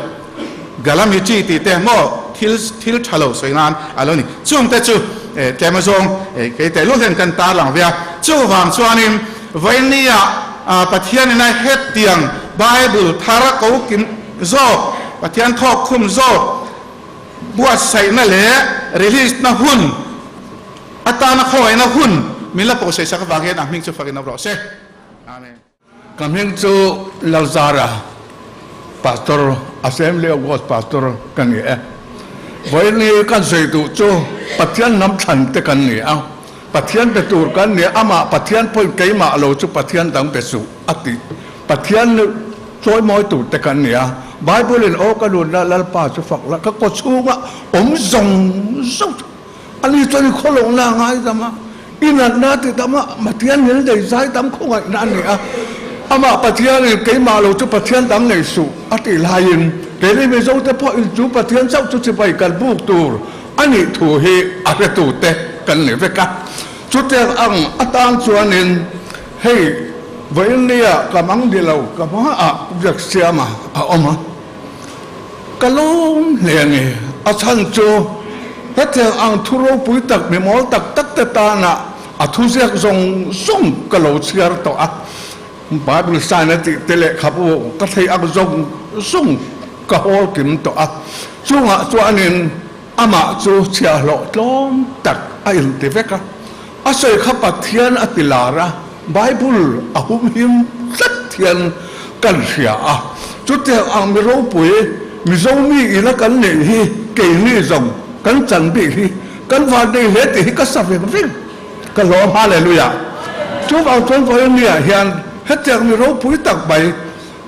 Galamichi tih te maw thil thil tha lo sawi nan a lo ni. Chung te chu tlem azawng kei teh lul hian kan tar lang ve a. Chuvang chuanin vawinia Pathian in a hetiang Bible thar ko kim zawk, Pathian thawk khum zawk, buatsaihna leh release na hun atana khawngaihna hun min la pawhsaih sak avang hian a hming chu fakin awm rawh se. Amen. Ka hming chu Lalzara, Pastor, Assembly of God Pastor ka ni e. Vawiin kan sawi duh chu Pathian hnam thlan te kan ni a, Pathian be tur kan ni a, amah Pathian pawhin keimah lo chu Pathian dang be suh a ti. Pathian chawimawi tur te kan ni a, Bible in aw ka nunna Lalpa chu fak la, ka kaw chhunga awm zawng zawng chu a ni chuan i khawlawhna a ngai dam a, i natna a ti dam a, Pathian hmel nei zai dam khawngaihna a ni a, amah Pathianin keimah lo chu Pathian dang nei suh a tih laiin. Keini Mizote pawhin chu Pathian chauh chu chibai kan buk tur a nih thu hi a hretute kan ni vek a. Chutiang ang atan chuanin hei vawiinnia ka mang ni lo ka hmaah Biaksiama a awm a, ka lawm hle a ni. A chhan chu hetiang ang thu ropui tak mi mawl tak tak te tana a thuziak zawng zawng ka lo chhiar tawh a. Bible sign a tih te lehkhabu ka thei ang zawng zawng ka hawl kim tawh a, chungah chuanin amah chu chhiahhlawh tlawm tak a inti vek a, a sawi kha Pathian a ti lar a, Bible a humhim tlat hian kan hria a, chutiang ang mi ropui Mizo mi ina kan neih hi keini zawng kan chan bik hi kan vannei hle tih hi ka sa veng veng. Ka hlawm Hallelujah! Chuvang chuan vawinia hian hetiang mi ropui tak mai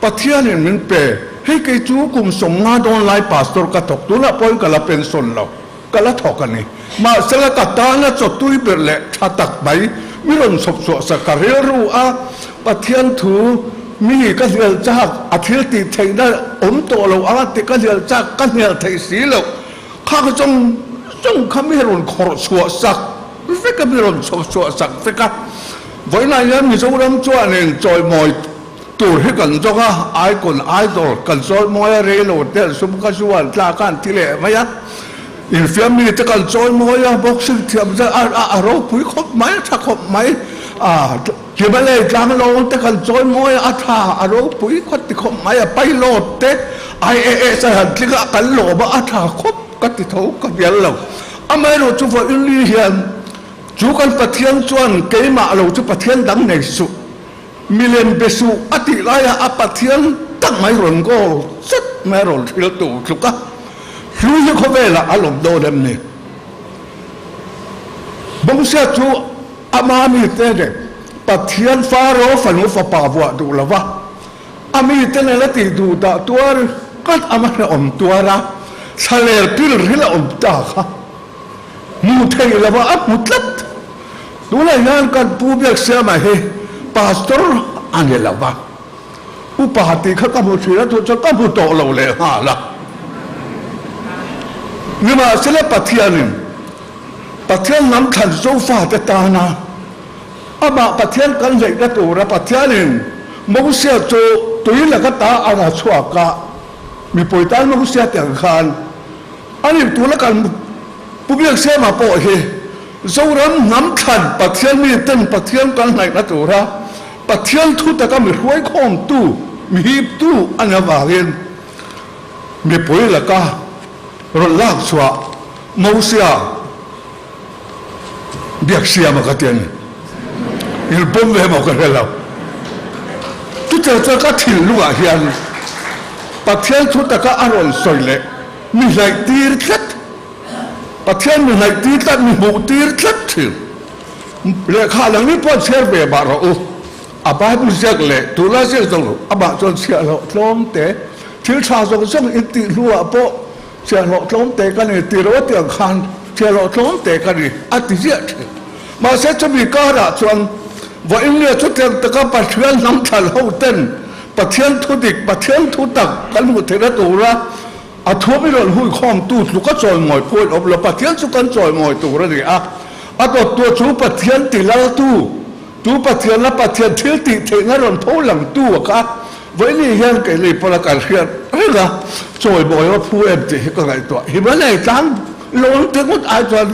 Pathianin min pe, hei kei chu kum 50 dawn lai pastor ka thawk, tunah pawhin ka la pension lo, ka la thawk a ni. Mahsela ka tana chawtui ber leh tha tak mai mi rawn chhawp chhuah sak ka rilru a, Pathian thu mi ka hnial chak, a thil tih theihna awm tawh lo anga tih ka hnial chak, ka hnial theih si loh. Kha ka zawng zawng kha mi rawn khawrh chhuah sak vek a, mi rawn chhawp chhuah sak vek a. Vawiinah hian Mizoram chuanin chawimawi tur hi kan zawng a, icon, idol kan chawimawi a, reilo te an sum kha zu an tlak a, an ti leh mai a. Infiam mi te kan chawimawi a, boxing thiam zat a, a ropui khawp mai, a tha khawp mai. Himalay tlanglawng te kan chawimawi a tha a ropui khawt ti khawp mai a, pilot te IAS a han tling a kan lawm a a tha khawp ka ti tho ka bial lo. Amaherawh chu vawiinli hian chu kan Pathian chuan keimah lo chu Pathian dang nei suh, milem be suh a tih laia a Pathian tak mai rawn goal zet mai a rawn thil tur tluk a, hlui hi khawvelah a lawm dawn em ni? Bawngsia chu Ama mite leh Pathian Faro fanu fapa vuah duh lo va, a mite nen a tih duh dah tuar ngat ama hrehawm tuar a, thlaler pil ril a awm ta kha hmu thei lo va a hmu tlat. Tunah hian kan Pu Biaksiama hi Pastor a ni lo va, upa tih kha ka hmu thin a, chu chuan ka hmu tawh lo leh nghal a. Nimahsela Pathianin Pathian lam thlan Zofate tana amah Pathian kan hleihna tura Pathianin Mosia chu tui laka ta a la chhuak a, mipui tan Mosia te ang khan a nih tuna kan Pu Biaksiama pawh hi Zoram hnam thlan Pathian miten Pathian kan hnaihna tura Pathian thu taka mi hruaikhawmtu, mi hiptu a ni avangin mipui laka rawn lak chhuah Mosia biaksiama ka ti a ni. In pawm ve maw ka hre lo. Chutiang chuan ka thinlungah hian Pathian thu taka a rawn sawi leh mi hnaih tir tlat, Pathian mi hnaih tir tlat, mi hmuh tir tlat thin. Lehkha lang ni pawh chhiar ve mah rawh u. A Bible ziak leh tunlai ziak zawng amah chuan chhiah loh tlawm te, thil tha zawng zawng in tih hnuah pawh Chhiahhlawh tlawm te ka ni ti ro tiang khan chhiahhlawh tlawm te ka ni a ti ziah thin. Mahse chumi karah chuan vawiinnia chutiang taka Pathian hnam thlan ho ten Pathian thu dik, Pathian thu tak kan hmuh theihna tura a thuam i rawn hui khawmtu tluka chawimawi pawh in awm lo. Pathian chu kan chawimawi tur a ni a, a dawttu chu Pathian ti laltu, tu Pathian la Pathian thil tih theihna rawn tho langtu a kha. Vawiini hian kei lei pawla kan hriat reng a, chawi mawi a phu em tih hi ka ngaihtuah. Himalaya tlang lawn te ngawt ai chuan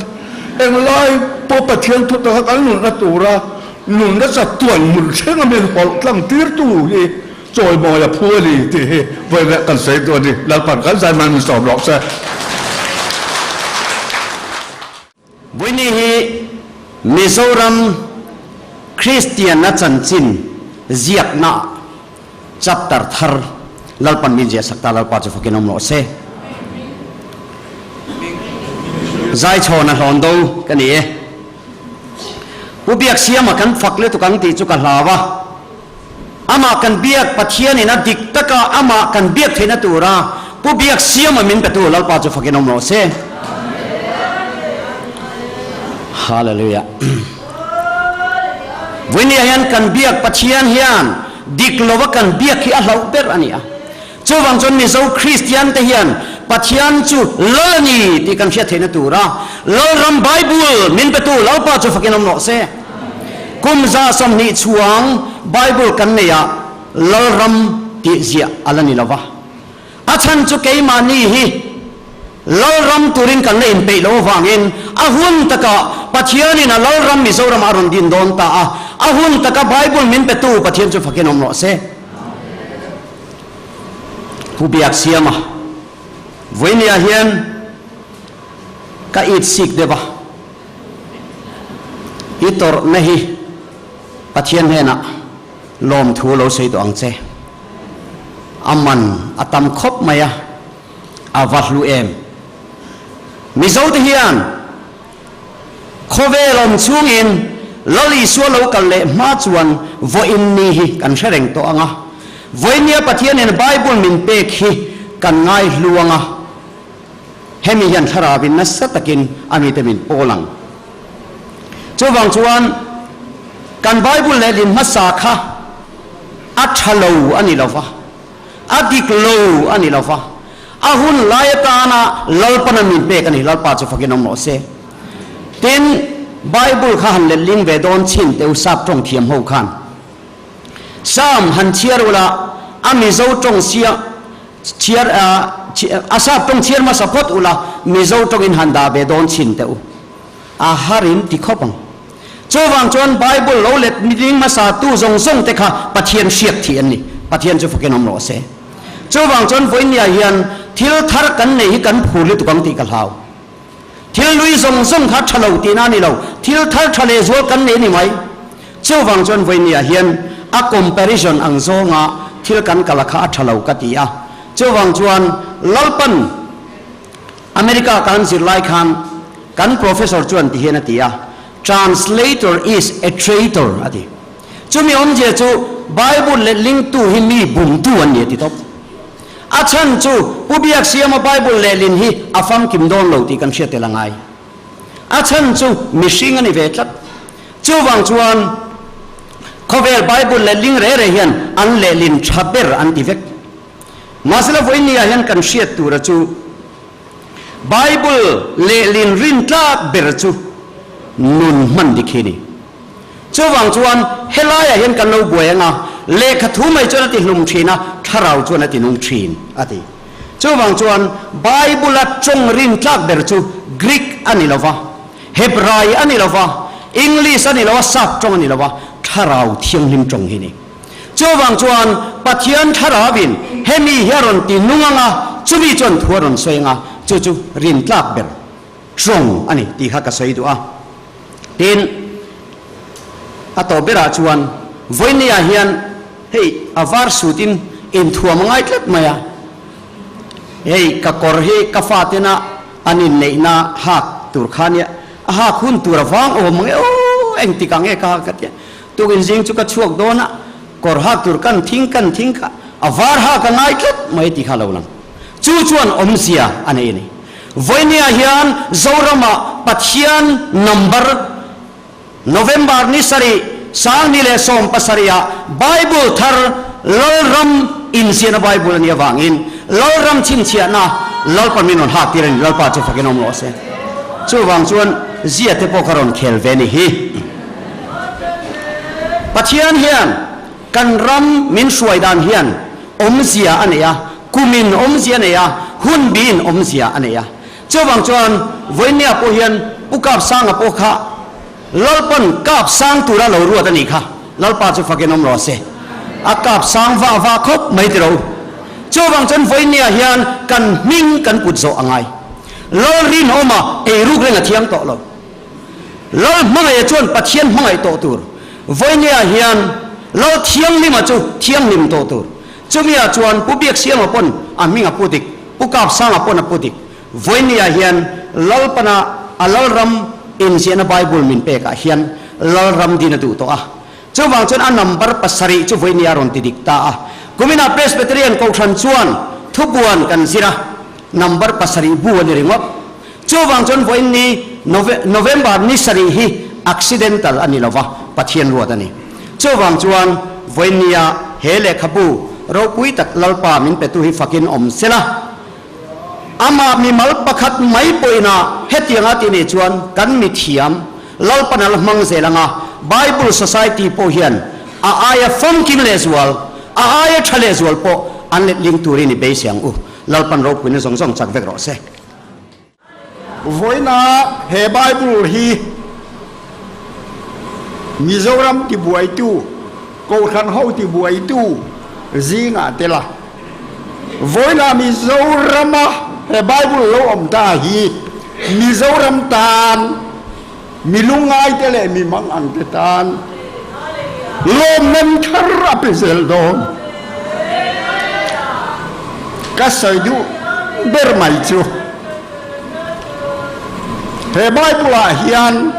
englai pawh Pathian thu taka kan nunna tura nunna chatuan hmun thleng a min hawlh tlang tirtu hi chawi mawi a phu a ni tih hi vawiinah kan sawi duh a ni. Lalpan kan zai hman min sawm rawh se. Vawiini hi Mizoram Kristianna chanchin ziakna chapter thar Lalpan min ziahsak ta Lalpa chu fakin awm rawh se. Zaichhawna hlawn do ka ni e. Pu Biaksiama kan fak lutuk ang tih chu ka hlau a. Amah kan biak Pathianin a dik taka amah kan biak theihna tura Pu Biaksiama min petu Lalpa chu fakin awm rawh se. Hallelujah. Vawinia hian kan biak Pathian hian dik lova kan biak hi a hlauh ber a ni a. Chuvang chuan Mizo Kristian te hian Pathian chu Lal a ni tih kan hriat theihna tura Lalram Bible min petu Lalpa chu fakin awm rawh se. Kum 120 chhuang Bible kan neihah Lalram tih ziah a la ni lo va. A chhan chu keimahni hi Lalram turin kan la inpeih loh avangin a hun takah Pathianin a Lalram Mizoramah a rawn din dawn ta a, a hun taka Bible min petu Pathian chu fakin awm rawh se. Pu Biaksiama, Vawinia hian ka it sik deuh a, i tawrhna hi Pathian hnenah lawmthu lo sawi tawh ang che. A man a tam khawp mai a, a va hlu em. Mizote hian khawvel awm chungin Lal Isua lo kal leh hma chuan vawiin ni hi kan hre reng tawh ang a. Vawinia Pathianin Bible min pek hi kan ngai hlu ang a, hemi hian thlarauin nasa takin a mite min pawl ang. Chuvang chuan kan Bible lehlin hmasa kha a tha lo a ni lo va, a dik lo a ni lo va, a hun lai atana Lalpana min pek a ni, Lalpa chu fakin awm rawh se. Tin, Bible kha han letling ve dawn chin teh u sap tawng thiam ho khan. Psalm han chhiar ula, a Mizo tawng sia chhiar a sap tawng chhiar hmasa phawt ula, Mizo tawngin han dah ve dawn chin teh u. A harin ti khawp ang. Chuvang chuan Bible lo let ding hmasa tu zawng zawng te kha Pathian hriat thih an ni. Pathian chu fakin awm rawh se. Chuvang chuan vawinia hian thil thar kan nei hi kan phur lutuk ang tih ka hlau. Thil lui zawng zawng kha tha lo tihna a ni lo, thil thar tha leh zual kan nei a ni mai. Chuvang chuan vawinia hian a comparison ang zawnga thil kan kal a kha a tha lo ka ti a. Chuvang chuan Lalpan America kan zir lai khan kan professor chuan ti hian a ti a, Translator is a traitor a ti. Chumi awmzia chu Bible lehlingtu hi mi bumtu an ni a ti tawp. A chhan chu Pu Biaksiama Bible lehlin hi a famkim dawn lo tih kan hriat tel a ngai. A chhan chu mihring a ni ve tlat. Chuvang chuan khawvel Bible lehling re re hian an lehlin tha ber an ti vek. Mahsela vawinia hian kan hriat tura chu Bible lehlin rin tlak ber chu nun hman dik hi ni. Chuvang chuan helaiah hian kan lo buai anga lehkha thu mai chuan a ti hlum thin a, thlarau chuan a ti nung thin a ti. Chuvang chuan Bible-a tawng rin tlak ber chu Greek a ni lova, Hebrai a ni lova, English a ni lova, Sap tawng a ni lova, thlarau thianghlim tawng hi ni. Chuvang chuan Pathian thlarauin hemi hi a rawn ti nung ang a, chumi chuan thu a rawn sawi ang a, chu chu rintlak ber tawng a ni tih kha ka sawi duh a. Tin, a tawp berah chuan vawinia hian hei a var sutin inthuam a ngai tlat mai a, hei ka kawr hi ka fatena an inneihna hak tur kha nia, a hak hun tur a vang awm ang e aw, engtik ang e ka hak ka tia. Tukin zing chu ka chhuak dawn a, kawr hak tur kan thing kan thing kha a var hak a ngai tlat mai tih kha a lo lang. Chu chuan awmzia a nei a ni. Vawinia hian Zoramah Pathian number November ni sarih, 2017 ah Bible thar Lalram inziahna Bible a nih avangin Lalram chhinchhiahna Lalpa min rawn hak tir a ni. Lalpa chu fakin awm rawh se. Chuvang chuan zia te pawh kha rawn khel ve a ni hi. Pathian hian kan ram min hruai dan hian awmzia a nei a, kumin awmzia a nei a, hun biin awmzia a nei a. Chuvang chuan vawinia pawh hian Pu Kapsanga pawh kha Lalpan kap sang tura lo ruat a nih kha. Lalpa chu fakin awm rawh se. A kap sang vah vah khawp mai tiro. Chuvang chuan vawinia hian kan hming kan put zawh a ngai. Lal rinawma eiruk reng a thiang tawh lo. Lal hmangaih chuan Pathian hmangaih tawh tur. Vawinia hian Lal Thianghlima chu thianghlim tawh tur. Chumia chuan Pu Biaksiama pawn a hming a pu dik, Pu Kapsanga pawn a pu dik. Vawinia hian Lalpana a Lalram inziahna Bible min pekah hian Lalram din a duh tawh a. Chuvang chuan a number pasarih chu vawinia a rawn ti dik ta a. Kuminah Presbyterian Kohhran chuan thubuan kan zir a, number pasarih bu a ni ringawt. Chuvang chuan vawiin ni November ni sarih hi accidental a ni lova, Pathian ruat a ni. Chuvang chuan vawiin nia he lehkhabu ropui tak Lalpa min petu hi fakin awm sela. Amah mimal pakhat mai pawhin-a hetianga tih nih chuan kan mithiam Lalpan a la hmang zel anga Bible Society pawh hian a aia famkim lehzual, a aia tha lehzual pawh an letling turin i beisei ang u. Lalpan ropuina zawng zawng chak vek rawh se. Vawiina he Bible hi Mizoram tibuaitu, Kohhran ho tibuaitu zingah tel a. Vawiina Mizorama he Bible lo awm ta hi Mizoram tan mi lungngaite leh mi mangangte tan lawmman thar a pe zel dawn. Ka sawi duh ber mai chu he Bible ah hian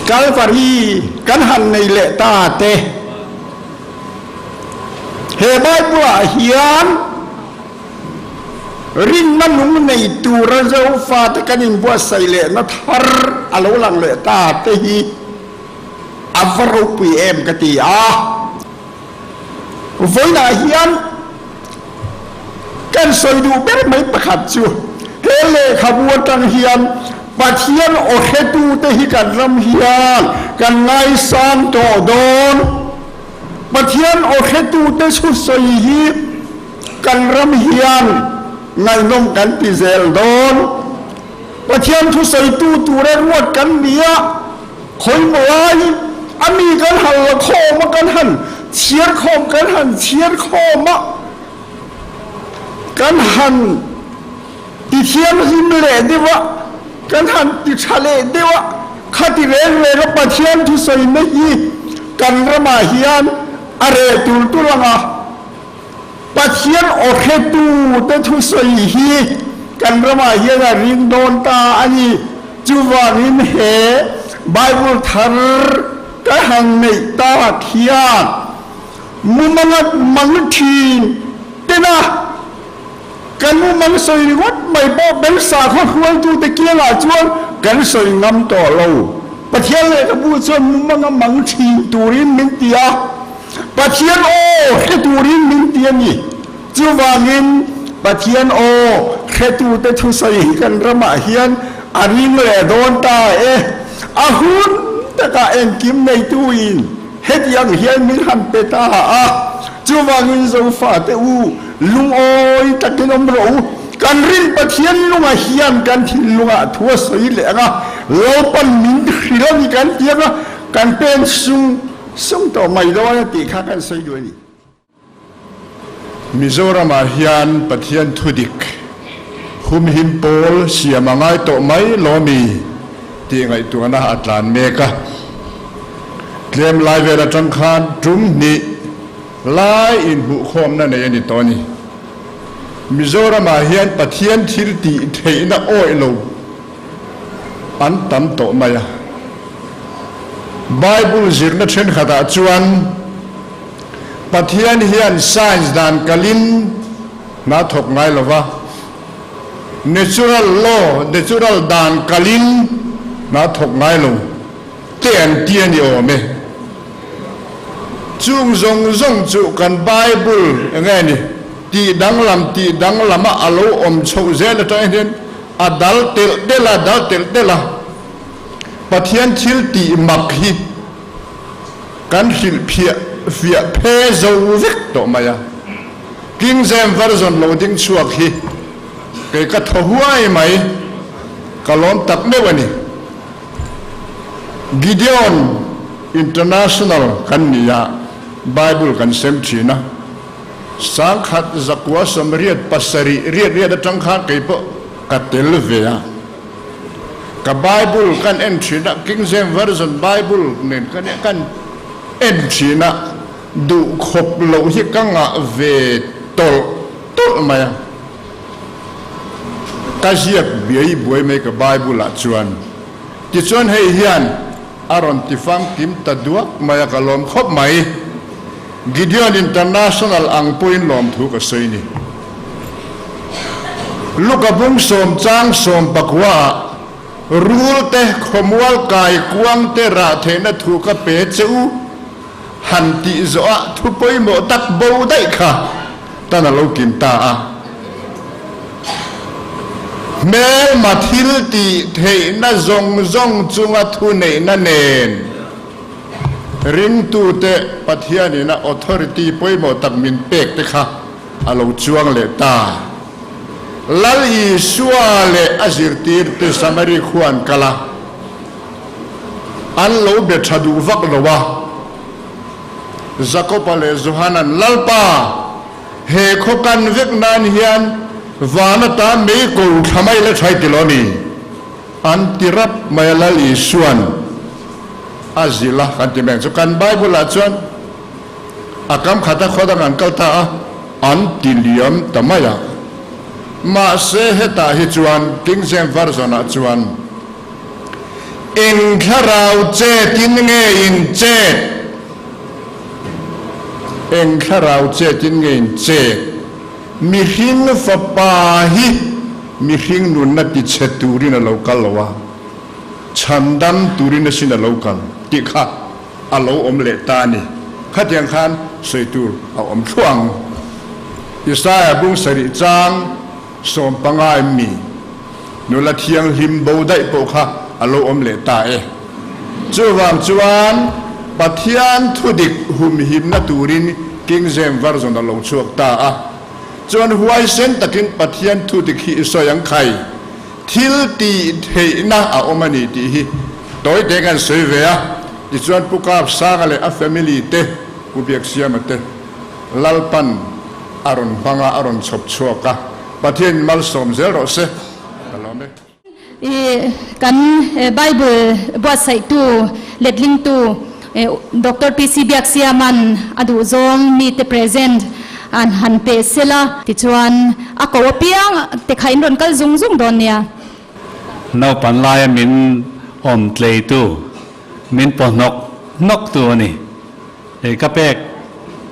Calvary kan han nei leh ta te, he Bible ah hian Rinna nung nei tura Zofate kan inbuatsaih lehna thar a lo lang leh ta te hi a va ropui em ka ti a. Vawiinah hian kan sawi duh ber mai pakhat chu he lehkhabu atang hian Pathian aw hretute hi kan ram hian kan ngaisang tawh dawn. Pathian aw hretute chu sawi hi kan ram hian ngaihnawm kan ti zel dawn. Pathian thusawitu tura ruat kan ni a, khawimaw laiin a mi kan han la khawm a, kan han chhiar khawm, kan han chhiar khawm a, kan han ti thianghlim leh deuh a, kan han ti tha leh deuh a, khati reng reng a Pathian thusawina hi kan ramah hian a reh tul tul ang a. Pathian aw hretute thusawi hi kan ramah hian a ring dawn ta a ni. Chuvangin he Bible thar ka han neih tak hian mumanga mang thin tena kan mumang sawi ringawt mai pawh kan sakhaw hruaitute kiangah chuan kan sawi ngam tawh lo. Pathian lehkhabu chuan mumanga mang thin turin min ti a. Pathian aw hre turin min ti a ni. Chuvangin Pathian aw hretute thusawi hi kan ramah hian a ring leh dawn ta e. A hun takah engkim neituin hetiang hian min han pe ta a. Chuvangin Zofate u, lungawi takin awm rawh u. Kan rin Pathian lungah hian kan thinlungah thu a sawi leh ang a, Lalpan min hrilh a ni kan ti ang a, kan pen sung Sum tawh mai dawn a tih kha kan sawi duh a ni. Mizoramah hian Pathian thudik humhim pawl siam a ngai tawh mai lo mi tih ngaihtuahna a tlan mek a. Tlem lai vel atang khan tum hnih lai inhmuhkhawmna nei a ni tawh a ni. Mizoramah hian Pathian thil tih theihna awih lo an tam tawh mai a. Bible zirna thenkhatah chuan Pathian hian science dan kalin hna thawk ngai lo va, natural law, natural dan kalin hna thawk ngai lo te an ti a ni awm e. Chung zawng zawng chu kan Bible enge ni tih danglam tih danglama a lo awm chhoh zel atang hian A dal telh telh a, dal telh telh a, Pathian thil tih mak hi kan hrilh phiah fiah phe zo vek tawh mai a. King James Version lo ding chhuak hi kei ka thaw huai mai, ka lawm tak meuh a ni. Gideon International kan ni a, Bible kan sem thin a. Sangkhat zakua sawmriat pasarih riat riat atang khan kei pawh ka tel ve a. Ka Bible kan en thin a, King James Version Bible nen kan kan en thin a, duh khawp loh hi ka ngah ve tawlh tawlh mai a. Ka ziak biai buai mai ka Bible ah chuan. Tichuan hei hian A rawn ti famkim ta duak mai a, ka lawm khawp mai. Gideon International ang pawhin lawmthu ka sawi ni. Luka bung sawm chang sawm pakua ah rul te, khawmual kai kuang te rah theihna thu ka pe che u. Han tih zawh ah thu pawimawh tak bo daih kha tan a lo kim ta a. Hmelma thil tih theihna zawng zawng chunga thu neihna nen ringtute Pathianin a authority pawimawh tak min pek te kha a lo chuang leh ta. Lal Isua leh a zirtirte Samari khua an kal a. An lo be tha duh vak lo a. Jakoba leh Johana'n, Lalpa, he khaw kan vek nan hian van ata mei ko thla mai la thai ti lo a ni? An ti rap mai a. Lal Isua'n a zilh a, kan ti mai ang chu. Kan Bible-ah chuan a kam khata khaw dang an kal ta a, an ti liam ta mai a. Mahse hetah hi chuan King James Version-ah chuan, Eng thlarau chetin nge in chet? Eng thlarau chetin nge in chet? Mihring fapa hi mihring nunna tichhe turin a lo kal lo a, chhandam turin asin a lo kal tih kha a lo awm leh ta a ni. Khatiang khan sawi tur a awm thluah ang. Isaiah bung sarih chang 15 em mi? Nula thianghlim bo daih pawh kha a lo awm leh ta e. Chuvang chuan Pathian thudik humhimna turin King James Version a lo chhuak ta a. Chuan huaisen takin Pathian thudik hi i sawi ang khai. Thil tih theihna a awm a ni tih hi tawi te kan sawi ve a. Tichuan Pu Kapsanga leh a family te, Pu Biaksiama te Lalpan a rawn hmang a, a rawn chhawp chhuak a. Pathian malsawm zel rawh se, ka lawm e. I kan Bible buatsaihtu, letlingtu Doctor PC Biaksiama'n a duh zawng mite present an han pe sela. Tichuan a ko apiang te kha in rawn kal zung zung dawn nia. Naupan laia min awm tleitu, min paw hnawk hnawk tu a ni. Hei ka pek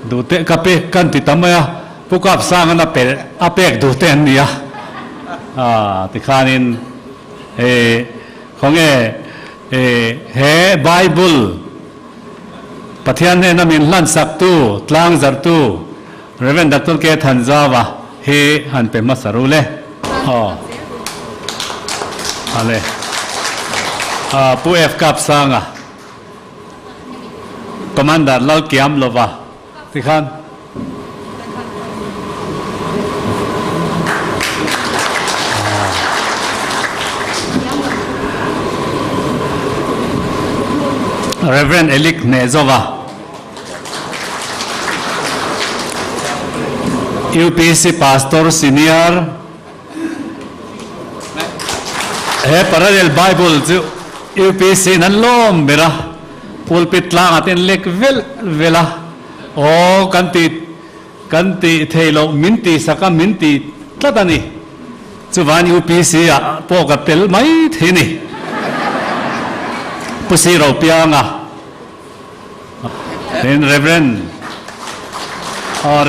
duh te ka pek kan ti ta mai a, Pu Kapsanga'n a pe a pek duh te an ni a, ah tikhanin hei khawnge he Bible Pathian hnena min hlansak tu tlangzarhtu Rev. Doctor K. Thanzava hi han pe hmasa ru le. Aw ale Pu F. Kapsanga. Commander Lalkiam lova tikhan Rev. Elik Hnehzova, UPC Pastor Senior, He Parallel Bible chu UPC in an lawm ber a, pulpit tlangah te an lek velh velh a, aw kan ti kan tih theih loh min tih sak a min tih tlat a ni. Chuvan UPC ah pawh ka tel mai thei a ni. Pu Si Ropianga tin Rev.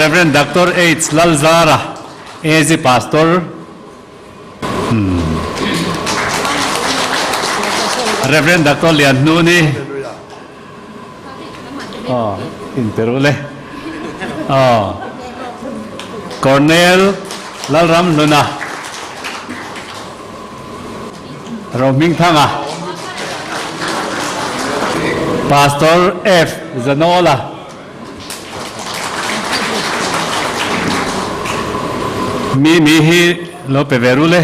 Rev. Doctor H Lalzara AZ Pastor Rev. Doctor Lianhnuni aw in pe ru le aw Cornel Lalramhluna Rohmingthanga Pastor F Zanola Mi mi hi lo pe ve ru le.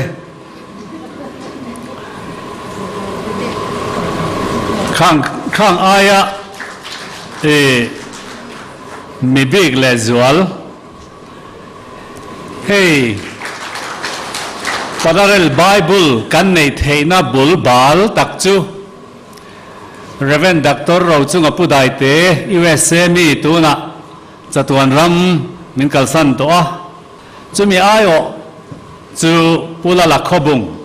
Khang khang aia i mi bik leh zual hei Parallel Bible kan neih theihna bul bal tak chu Rev. Doctor Rochunga Pu Daite, USA mi tunah chatuan ram min kalsan tawh a, chumi aiawh chu Pu Lala Khawbung,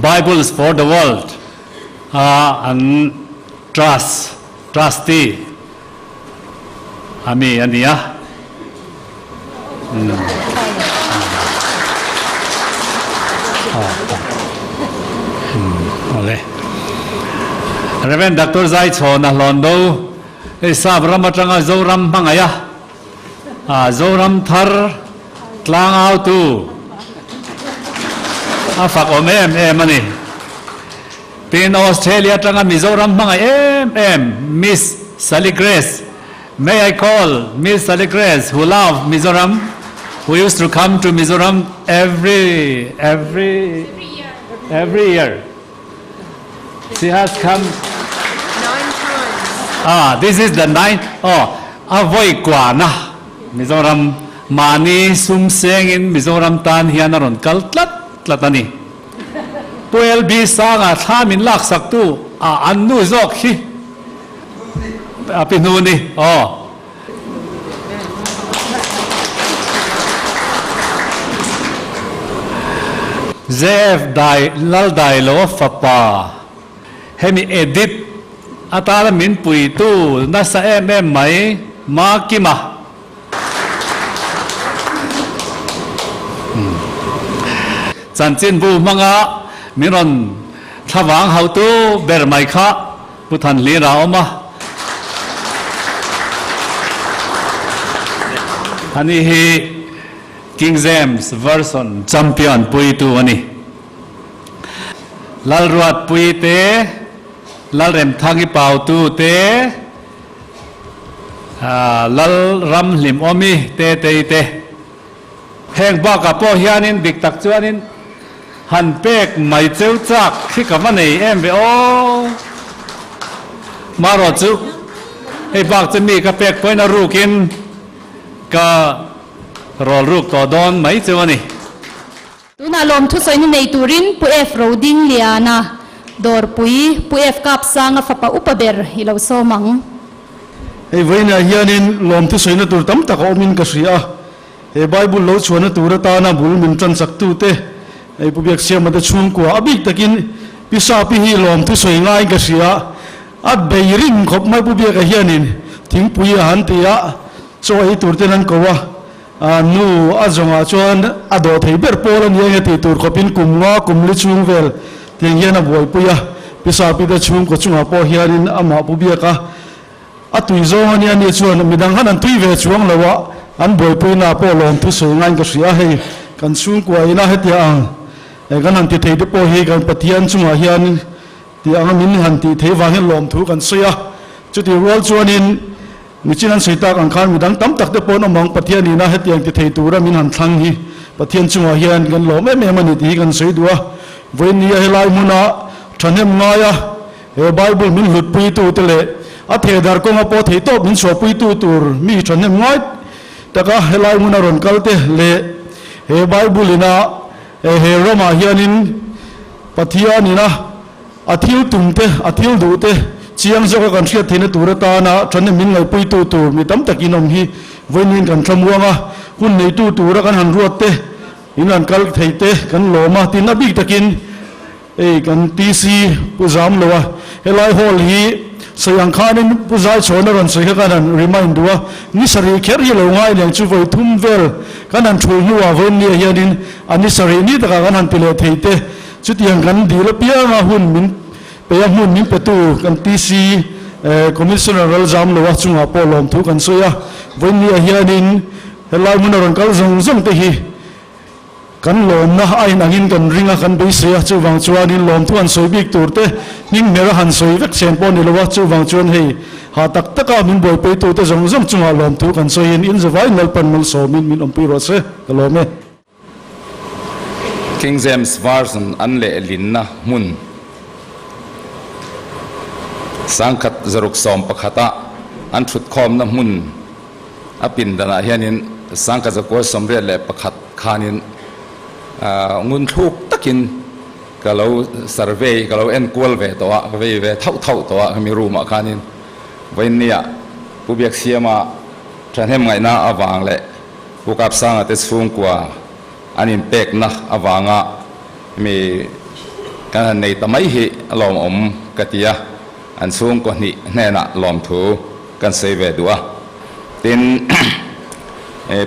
Bibles for the World a an trust, trustee a mi a ni a. Awle. Rev. Doctor Zaichhawna Hlawndo, Hei sap ram atanga Zoram hmangaih a, ah Zoram thar tlangautu a fak awm em em a ni. Tin, Australia atanga Mizoram hmangaih em em Miss Sally Grace, May I call Miss Sally Grace who love Mizoram, who used to come to Mizoram every every every year. She has come Ah, this is the ninth oh a vawi kuana Mizoram mahni sum sengin Mizoram tan hian a rawn kal tlat tlat a ni. Pu LB Sanga thla min laksak tu a an nu zawk hi a pi hnu ni aw. JF Dai Lal Dailo fapa hemi edit atana min puitu nasa em em mai Makima. Chanchinbu hmanga min rawn thlavang hautu ber mai kha Pu Thanhlir a awm a. Ani hi King James Version champion puitu a ni. Lalruatpui te, Lalremthangi Pautu te, Lal ram hlim awmi te tei te. Heng bakah pawh hianin dik tak chuanin han pek mai cheu chak khi ka va nei em ve aw. Marawh chu hei bak chu mi ka pek pawhin a rukin ka rawl ruk tawh dawn mai cheu a ni. Tunah lawmthusawina nei turin Pu F. Rodingliana, Dawrpui, Pu F. Kapsanga fapa upa ber i lo sawm ang. Hei vawiinah hianin lawmthusawina tur tam tak a awmin ka hria a, he Bible lo chhuahna tur atana bul min tan chaktute, hei Pu Biaksiama te chhungkua a bik takin Pi Sapi hi lawmthusawi ngaiin ka hria a, a bei ring khawp mai Pu Biaka hianin thingpui a han ti a, chaw ei tur ten an ko a, Nu a zawngah chuan a dawh thei ber pawl a ni enge tih tur khawpin kum nga kum li chhung vel tiang hian a buaipui a, Pi Sapite chhungkaw chungah pawh hianin amah pu biak a, a tui zawng a nia ni chuan midang han an tui ve chuang lo a, an buaipuina pawh lawm thu sawi ngaiin ka hria a, hei kan chhungkua ina hetia ang kan han ti thei te pawh hi kan Pathian chungah hian tih anga min han tih thei vang hian lawmthu kan sawi a, chutih rual chuanin Nichin an sawi tak ang khan midang tam tak te pawh an awm ang, Pathian ina hetiang ti thei tura min han thlang hi Pathian chungah hian kan lawm em em a ni tih hi kan sawi duh a. Vawinia helai hmuna thahnem ngaia he Bible min hlutpuitu te leh a thehdar kawnga pawh theihtawp min chhuahpuitu tur mi thahnem ngai taka helai hmuna rawn kal te leh he Bible ina he ramah hianin Pathian ina A thil tum te, a thil duh te chiang zawka kan hriat theihna tur atana thahnem min ngaihpuitu tur mi tam takin awm hi vawiin kan thlamuang a, hun neitu tura kan han ruat te, in han kal thei te kan lawm a, tin a bik takin hei kan TC Pu Zam lo a, helai hall hi sawi ang khanin Pu Zaichhawn a rawn sawi kha kan han remind duh a, ni sarih kher hi lo ngai leng chu vawi thum vel kan han thul hnuah vawiin ni ah hianin a ni sarih ni takah kan han ti leh thei te. Chutiang kan dil apianga hun min pe a, hmun min petu kan TC Commissioner Ralzam Loa chungah pawh lawmthu kan sawi a. Vawiinniah hianin helai hmuna rawn kal zawng zawng te hi kan lawmna a inangin kan ring a, kan beisei a. Chuvang chuanin lawmthu han sawi bik tur te hming hmera han sawi vek chhen pawh ni lo a. Chuvang chuan hei ha tak taka min buaipuitu te zawng zawng chungah lawmthu kan sawiin inzavaiin Lalpan malsawmin min awmpui rawh se. Ka lawm e. King James Version an lehlinna hmun sangkhat zaruk sawm pakhata an thutkhawmna hmun a pindanah hianin sangkhat zakua 81 khanin ngun thluk takin ka lo survey ka lo enkual ve tawh a, ka vei ve thauh thauh tawh a khami room ah khanin vawiinniah Pu Biaksiama thahnem ngaihna avang leh Pu Kapsanga te chhungkua an inpekna avanga mi kan han nei ta mai hi a lawmawm ka ti a, an chhungkaw hnih hnenah lawmthu kan sawi ve duh a. Tin,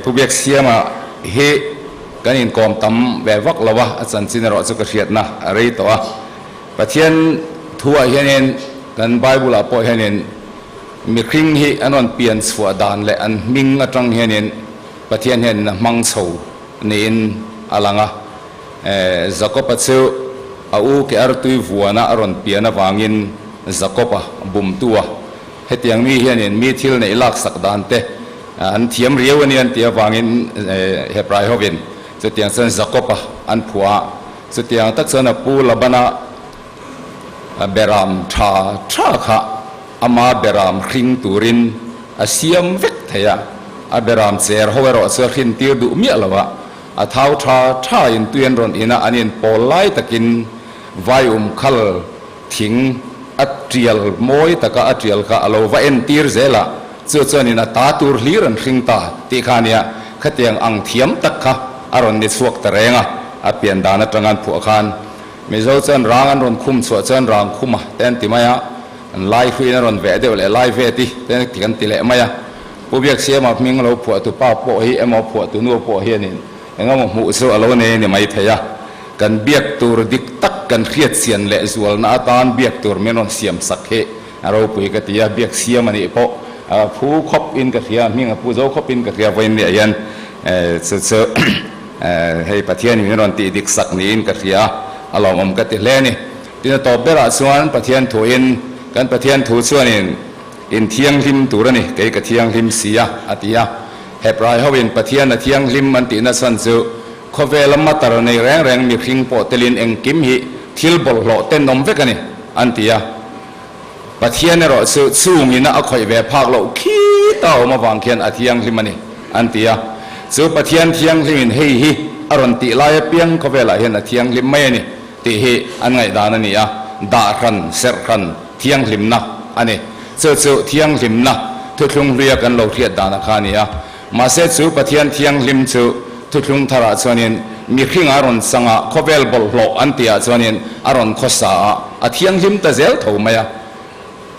Pu Biaksiama hi kan inkawm tam ve vak lo a, a chanchin erawh chu ka hriatna a rei tawh a. Pathian thuah hianin kan Bible-ah pawh hianin. Mihring hi an rawn pian chhuah dan leh an hming atang hianin Pathian hianin a hmang chho niin a lang a. Jakob-a chu a u ke artui vuana a rawn pian avangin Jakob-a bumtu a. Hetiang mi hianin mi thil neih laksak dan te an thiam riau a ni an tih avangin Hebrai hovin chutiang chuan Jakob-a an phuah a. Chutiang tak chuan a pu Labana beram tha tha kha ama beram hring turin a siam vek thei a, a beram cher ho erawh chu a hrin tir duh miah lo a, a thau tha tha in tui an rawn in a, an in pawl lai takin vai um khal thing a tial mawi taka a tial kha a lo va en tir zel a, chu chuanin a ta tur hlir an hring ta tih kha ania, khatiang ang thiam tak kha a rawn ni chhuak ta reng a, a pian dan atanga an phuah khan. Mizo chuan rang an rawn khum chhuah chuan rang khum a te an ti mai a, an lai hruiin a rawn veh deuh leh lai ve ti te an ti kan ti leh mai a. Pu Biaksiama hming lo phuahtu pa pawh hi emaw phuahtu nu pawh hianin eng emaw hmuh chu a lo nei a ni mai thei a. Kan biak tur dik tak kan hriat chian leh zualna atan biak tur min rawn siam sak hi a ropui ka ti a, Biaksiama nih pawh phu khawp in ka hria, hming a phu zo khawp in ka hria vawiin nih ah hian chu chu Hei Pathian in min rawn tih dik sak niin ka hria a, a lawmawm ka ti hle a ni. Tin a tawp berah chuan Pathian thuin, kan Pathian thu chuanin in thianghlim tur a ni, kei ka thianghlim si a, a ti a. Hebrai hoin Pathian a thianghlim an tihna chhan chu khawvela matar nei reng reng mihring pawh telin engkim hi thil bawlhhlawh tenawm vek a ni, an ti a. Pathian erawh chu chungina a khawih ve phak loh khi ta awm avang khian a thianghlim a ni, an ti a. Chu Pathian thianghlimin hei hi a rawn tih lai apiang khawvelah hian a thianghlim mai a ni tih hi an ngaihdan a ni a, dah hran, serh hran, thianghlimna a ni. Chu chu thianghlimna thuthlung hluia kan lo hriat dana kha a ni a. Mahse chu Pathian thianghlim chu thuthlung tharah chuanin mihring a rawn chang a, khawvel bawlhhlawh an tihah chuanin a rawn khawsa a, a thianghlim ta zel tho mai a.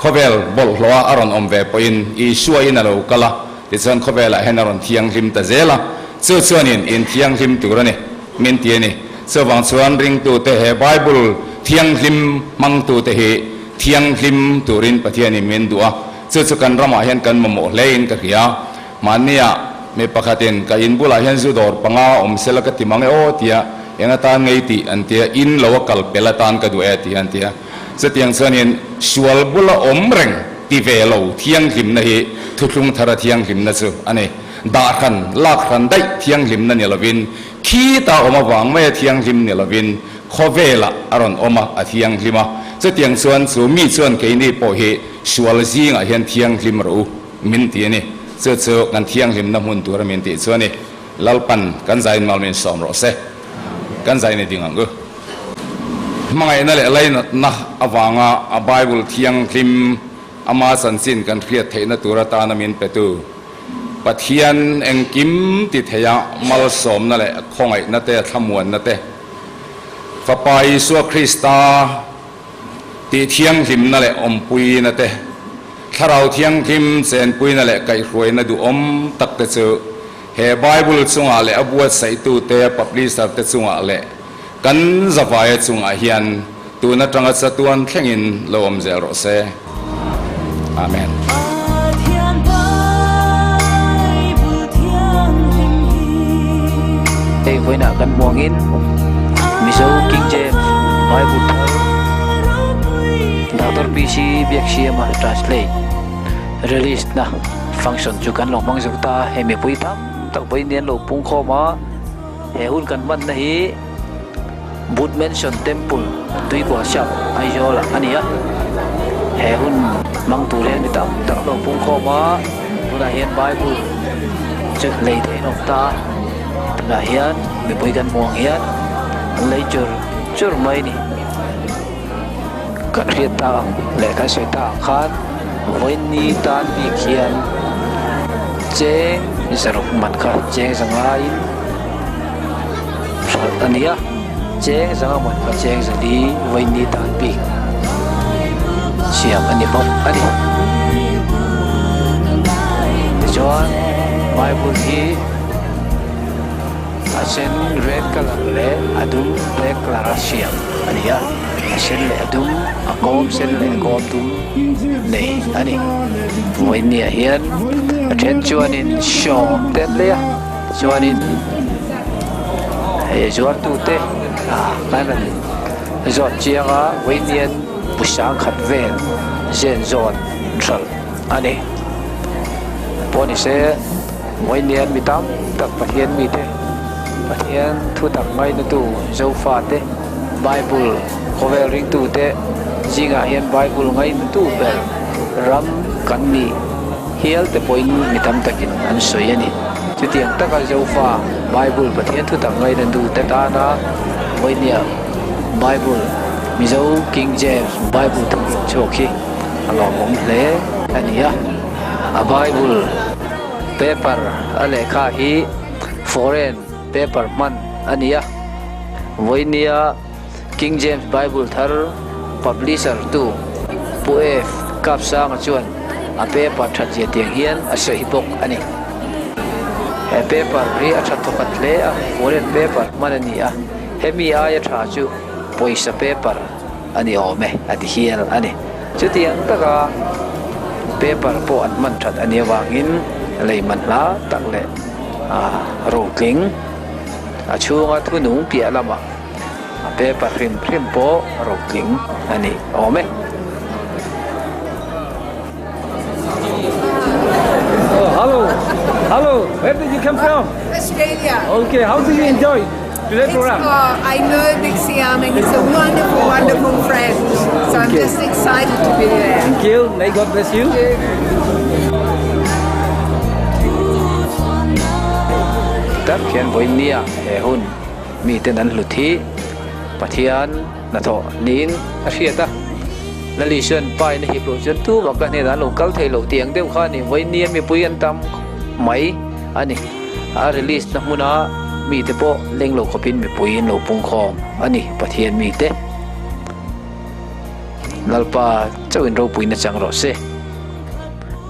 Khawvel bawlhhlawha a rawn awm ve pawhin Isua in a lo kal a, tichuan khawvelah hian a rawn thianghlim ta zel a, chu chuanin in thianghlim tur a ni, min ti a ni. Chuvang chuan ringtute he Bible thianghlim hmangtute hi thianghlim turin Pathianin min duh a, Chu chu kan ramah hian kan mamawh hlein ka hria. Mahnia mi pakhatin ka in bulah hian zu dawr panga awm sela ka ti mang e aw tia eng atan ngei tih an tia, in lo a kal pel atan ka duh e tih an tia. Chutiang chuanin sual bula awm reng ti ve lo thianghlimna hi thuthlung thara thianghlimna chu a ni. Dah hran, lak hran daih thianghlimna ni lovin, khita awm avang maia thianghlim ni lovin, khawvelah a rawn awm a, a thianghlim a. Chutiang chuan chu mi chuan keini pawh hi Sual zingah hian thianghlim rawh u min ti a ni. Chu chu kan thianghlimna hmun tura min tih chu a ni. Lalpan kan zain mal min sawm rawh se. Kan zain i ding ang u. Hmangaihna leh lainatna avanga a Bible thianghlim ama chanchin kan hriat theihna tur atana min petu Pathian engkim ti theia malsawmna leh khawngaihna te thlamuanna te Fapa Isua Krista Tih thianghlimna leh awmpuina te, Thlarau Thianghlim chenpuina leh kaihhruaina duhawm tak te chu he Bible chungah leh a buatsaihtute, publisher te chungah leh kan zavaia chungah hian tun atanga chatuan thlengin lo awm zel rawh se. Amen. Hei vawiinah kan hmuangin Mizo King James Bible thar Doctor PC Biaksiama translate release na function chu kan lo hmang zo ta a, hei mipui tam tak vawiin hi an lo pung khawm a, he hun kan hmanna hi Bud Mansion Temple Tuikua Shop Aizawl ah a ni a, he hun hmang tur hian mi tam tak an lo pung khawm a, tunah hian Bible chu lei theih an awm ta a, tunah hian mipui kan hmuh ang hian an lei chur chur mai a ni. Kan hriat tak ang leh kan sawi tak ang khan vawiin tan bik hian cheng zaruk man kha cheng zangaiin hralh a ni a, cheng zanga man kha cheng zali vawiin tan bik siam a ni bawk a ni. Tichuan Bible hi. sen red colour leh a dum black colour a siam a ni a a sen leh a dum a kawm sen leh a kawm dum nei a ni vawiinniah hian a then chuanin sawm te an lei a chuanin hei a zuartute ah kan han zawt chiang a vawiinnian bu sangkhat vel zen zawn hralh a ni pawh ni se. Vawiinian mi tam tak Pathian mite, Pathian thu tak ngainatu Zofate, Bible khawvel ringtute zingah hian Bible ngainatu ber ram kan nih hial te pawhin mi tam takin an sawi a ni. Chutiang taka Zofa Bible Pathian thu tak ngainatute tana vawiinia Bible Mizo King James Bible thar rawn chhuak hi a lawmawm hle a ni a. A Bible paper a lehkha hi foreign paper hman a ni a, vawinia King James Bible thar publisher tu Pu F Kapsanga chuan a paper that zia tiang hian a sawi bawk a ni. He paper hi a tha thawkhat hle a, foreign paper hman a ni a, hemi aia tha chu pawisa paper a ni awm e a ti hial a ni. Chutiang taka paper pawh an hman that a nih avangin lei man hla tak leh rotling a chhunga thunung piah lamah a paper hrim hrim pawh rotling a ni awm e. Oh, hello. Hello. Where did you come from? Australia. Okay, how did you enjoy today's program? I know Big Siam and he's a wonderful, wonderful friend. So I'm just excited to be there. Thank you. May God bless you. Tak hian vawinia he hun miten an hlut hi Pathian hnathawh niin a hriat a. Lali chuan pa in a hip loh chuan tu bak ka hnenah an lo kal thei loh tih ang deuh kha a ni. Vawinia mipui an tam mai a ni. A release na hmuna mite pawh leng lo khawpin mipui an lo pung khawm a ni Pathian mite. Lalpa chauhin ropui na chang rawh se.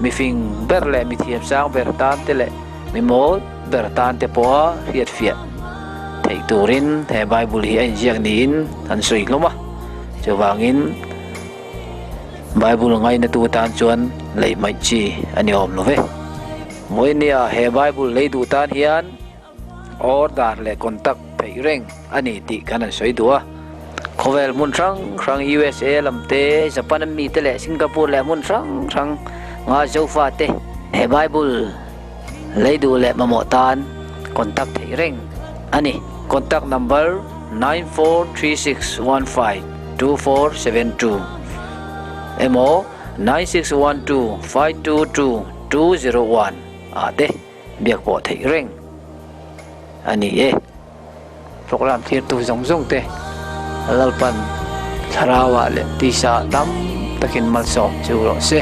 Mifing ber leh mithiam sang ber tan te leh mi mawl ber tan te pawha hriatfiah theih turin he Bible hi a inziak niin an sawi hlawm a. Chuvangin Bible ngainatu tan chuan lei hmaih chi a ni awm lo ve. Vawinia he Bible lei duh tan hian order leh contact theih reng a ni tih kan han sawi duh a. Khawvel hmun hrang hrang USA lam te, Japan a mite leh Singapore leh hmun hrang hrang nga Zofa te he Bible lei duh leh mamawh tan contact theih reng a ni. Contact number 9436152472 emaw 9612522201 ah te biak pawh theih reng a ni e. Program thirtu zawng zawng te Lalpan thlarauah leh tisa tam takin malsawm chu rawh se.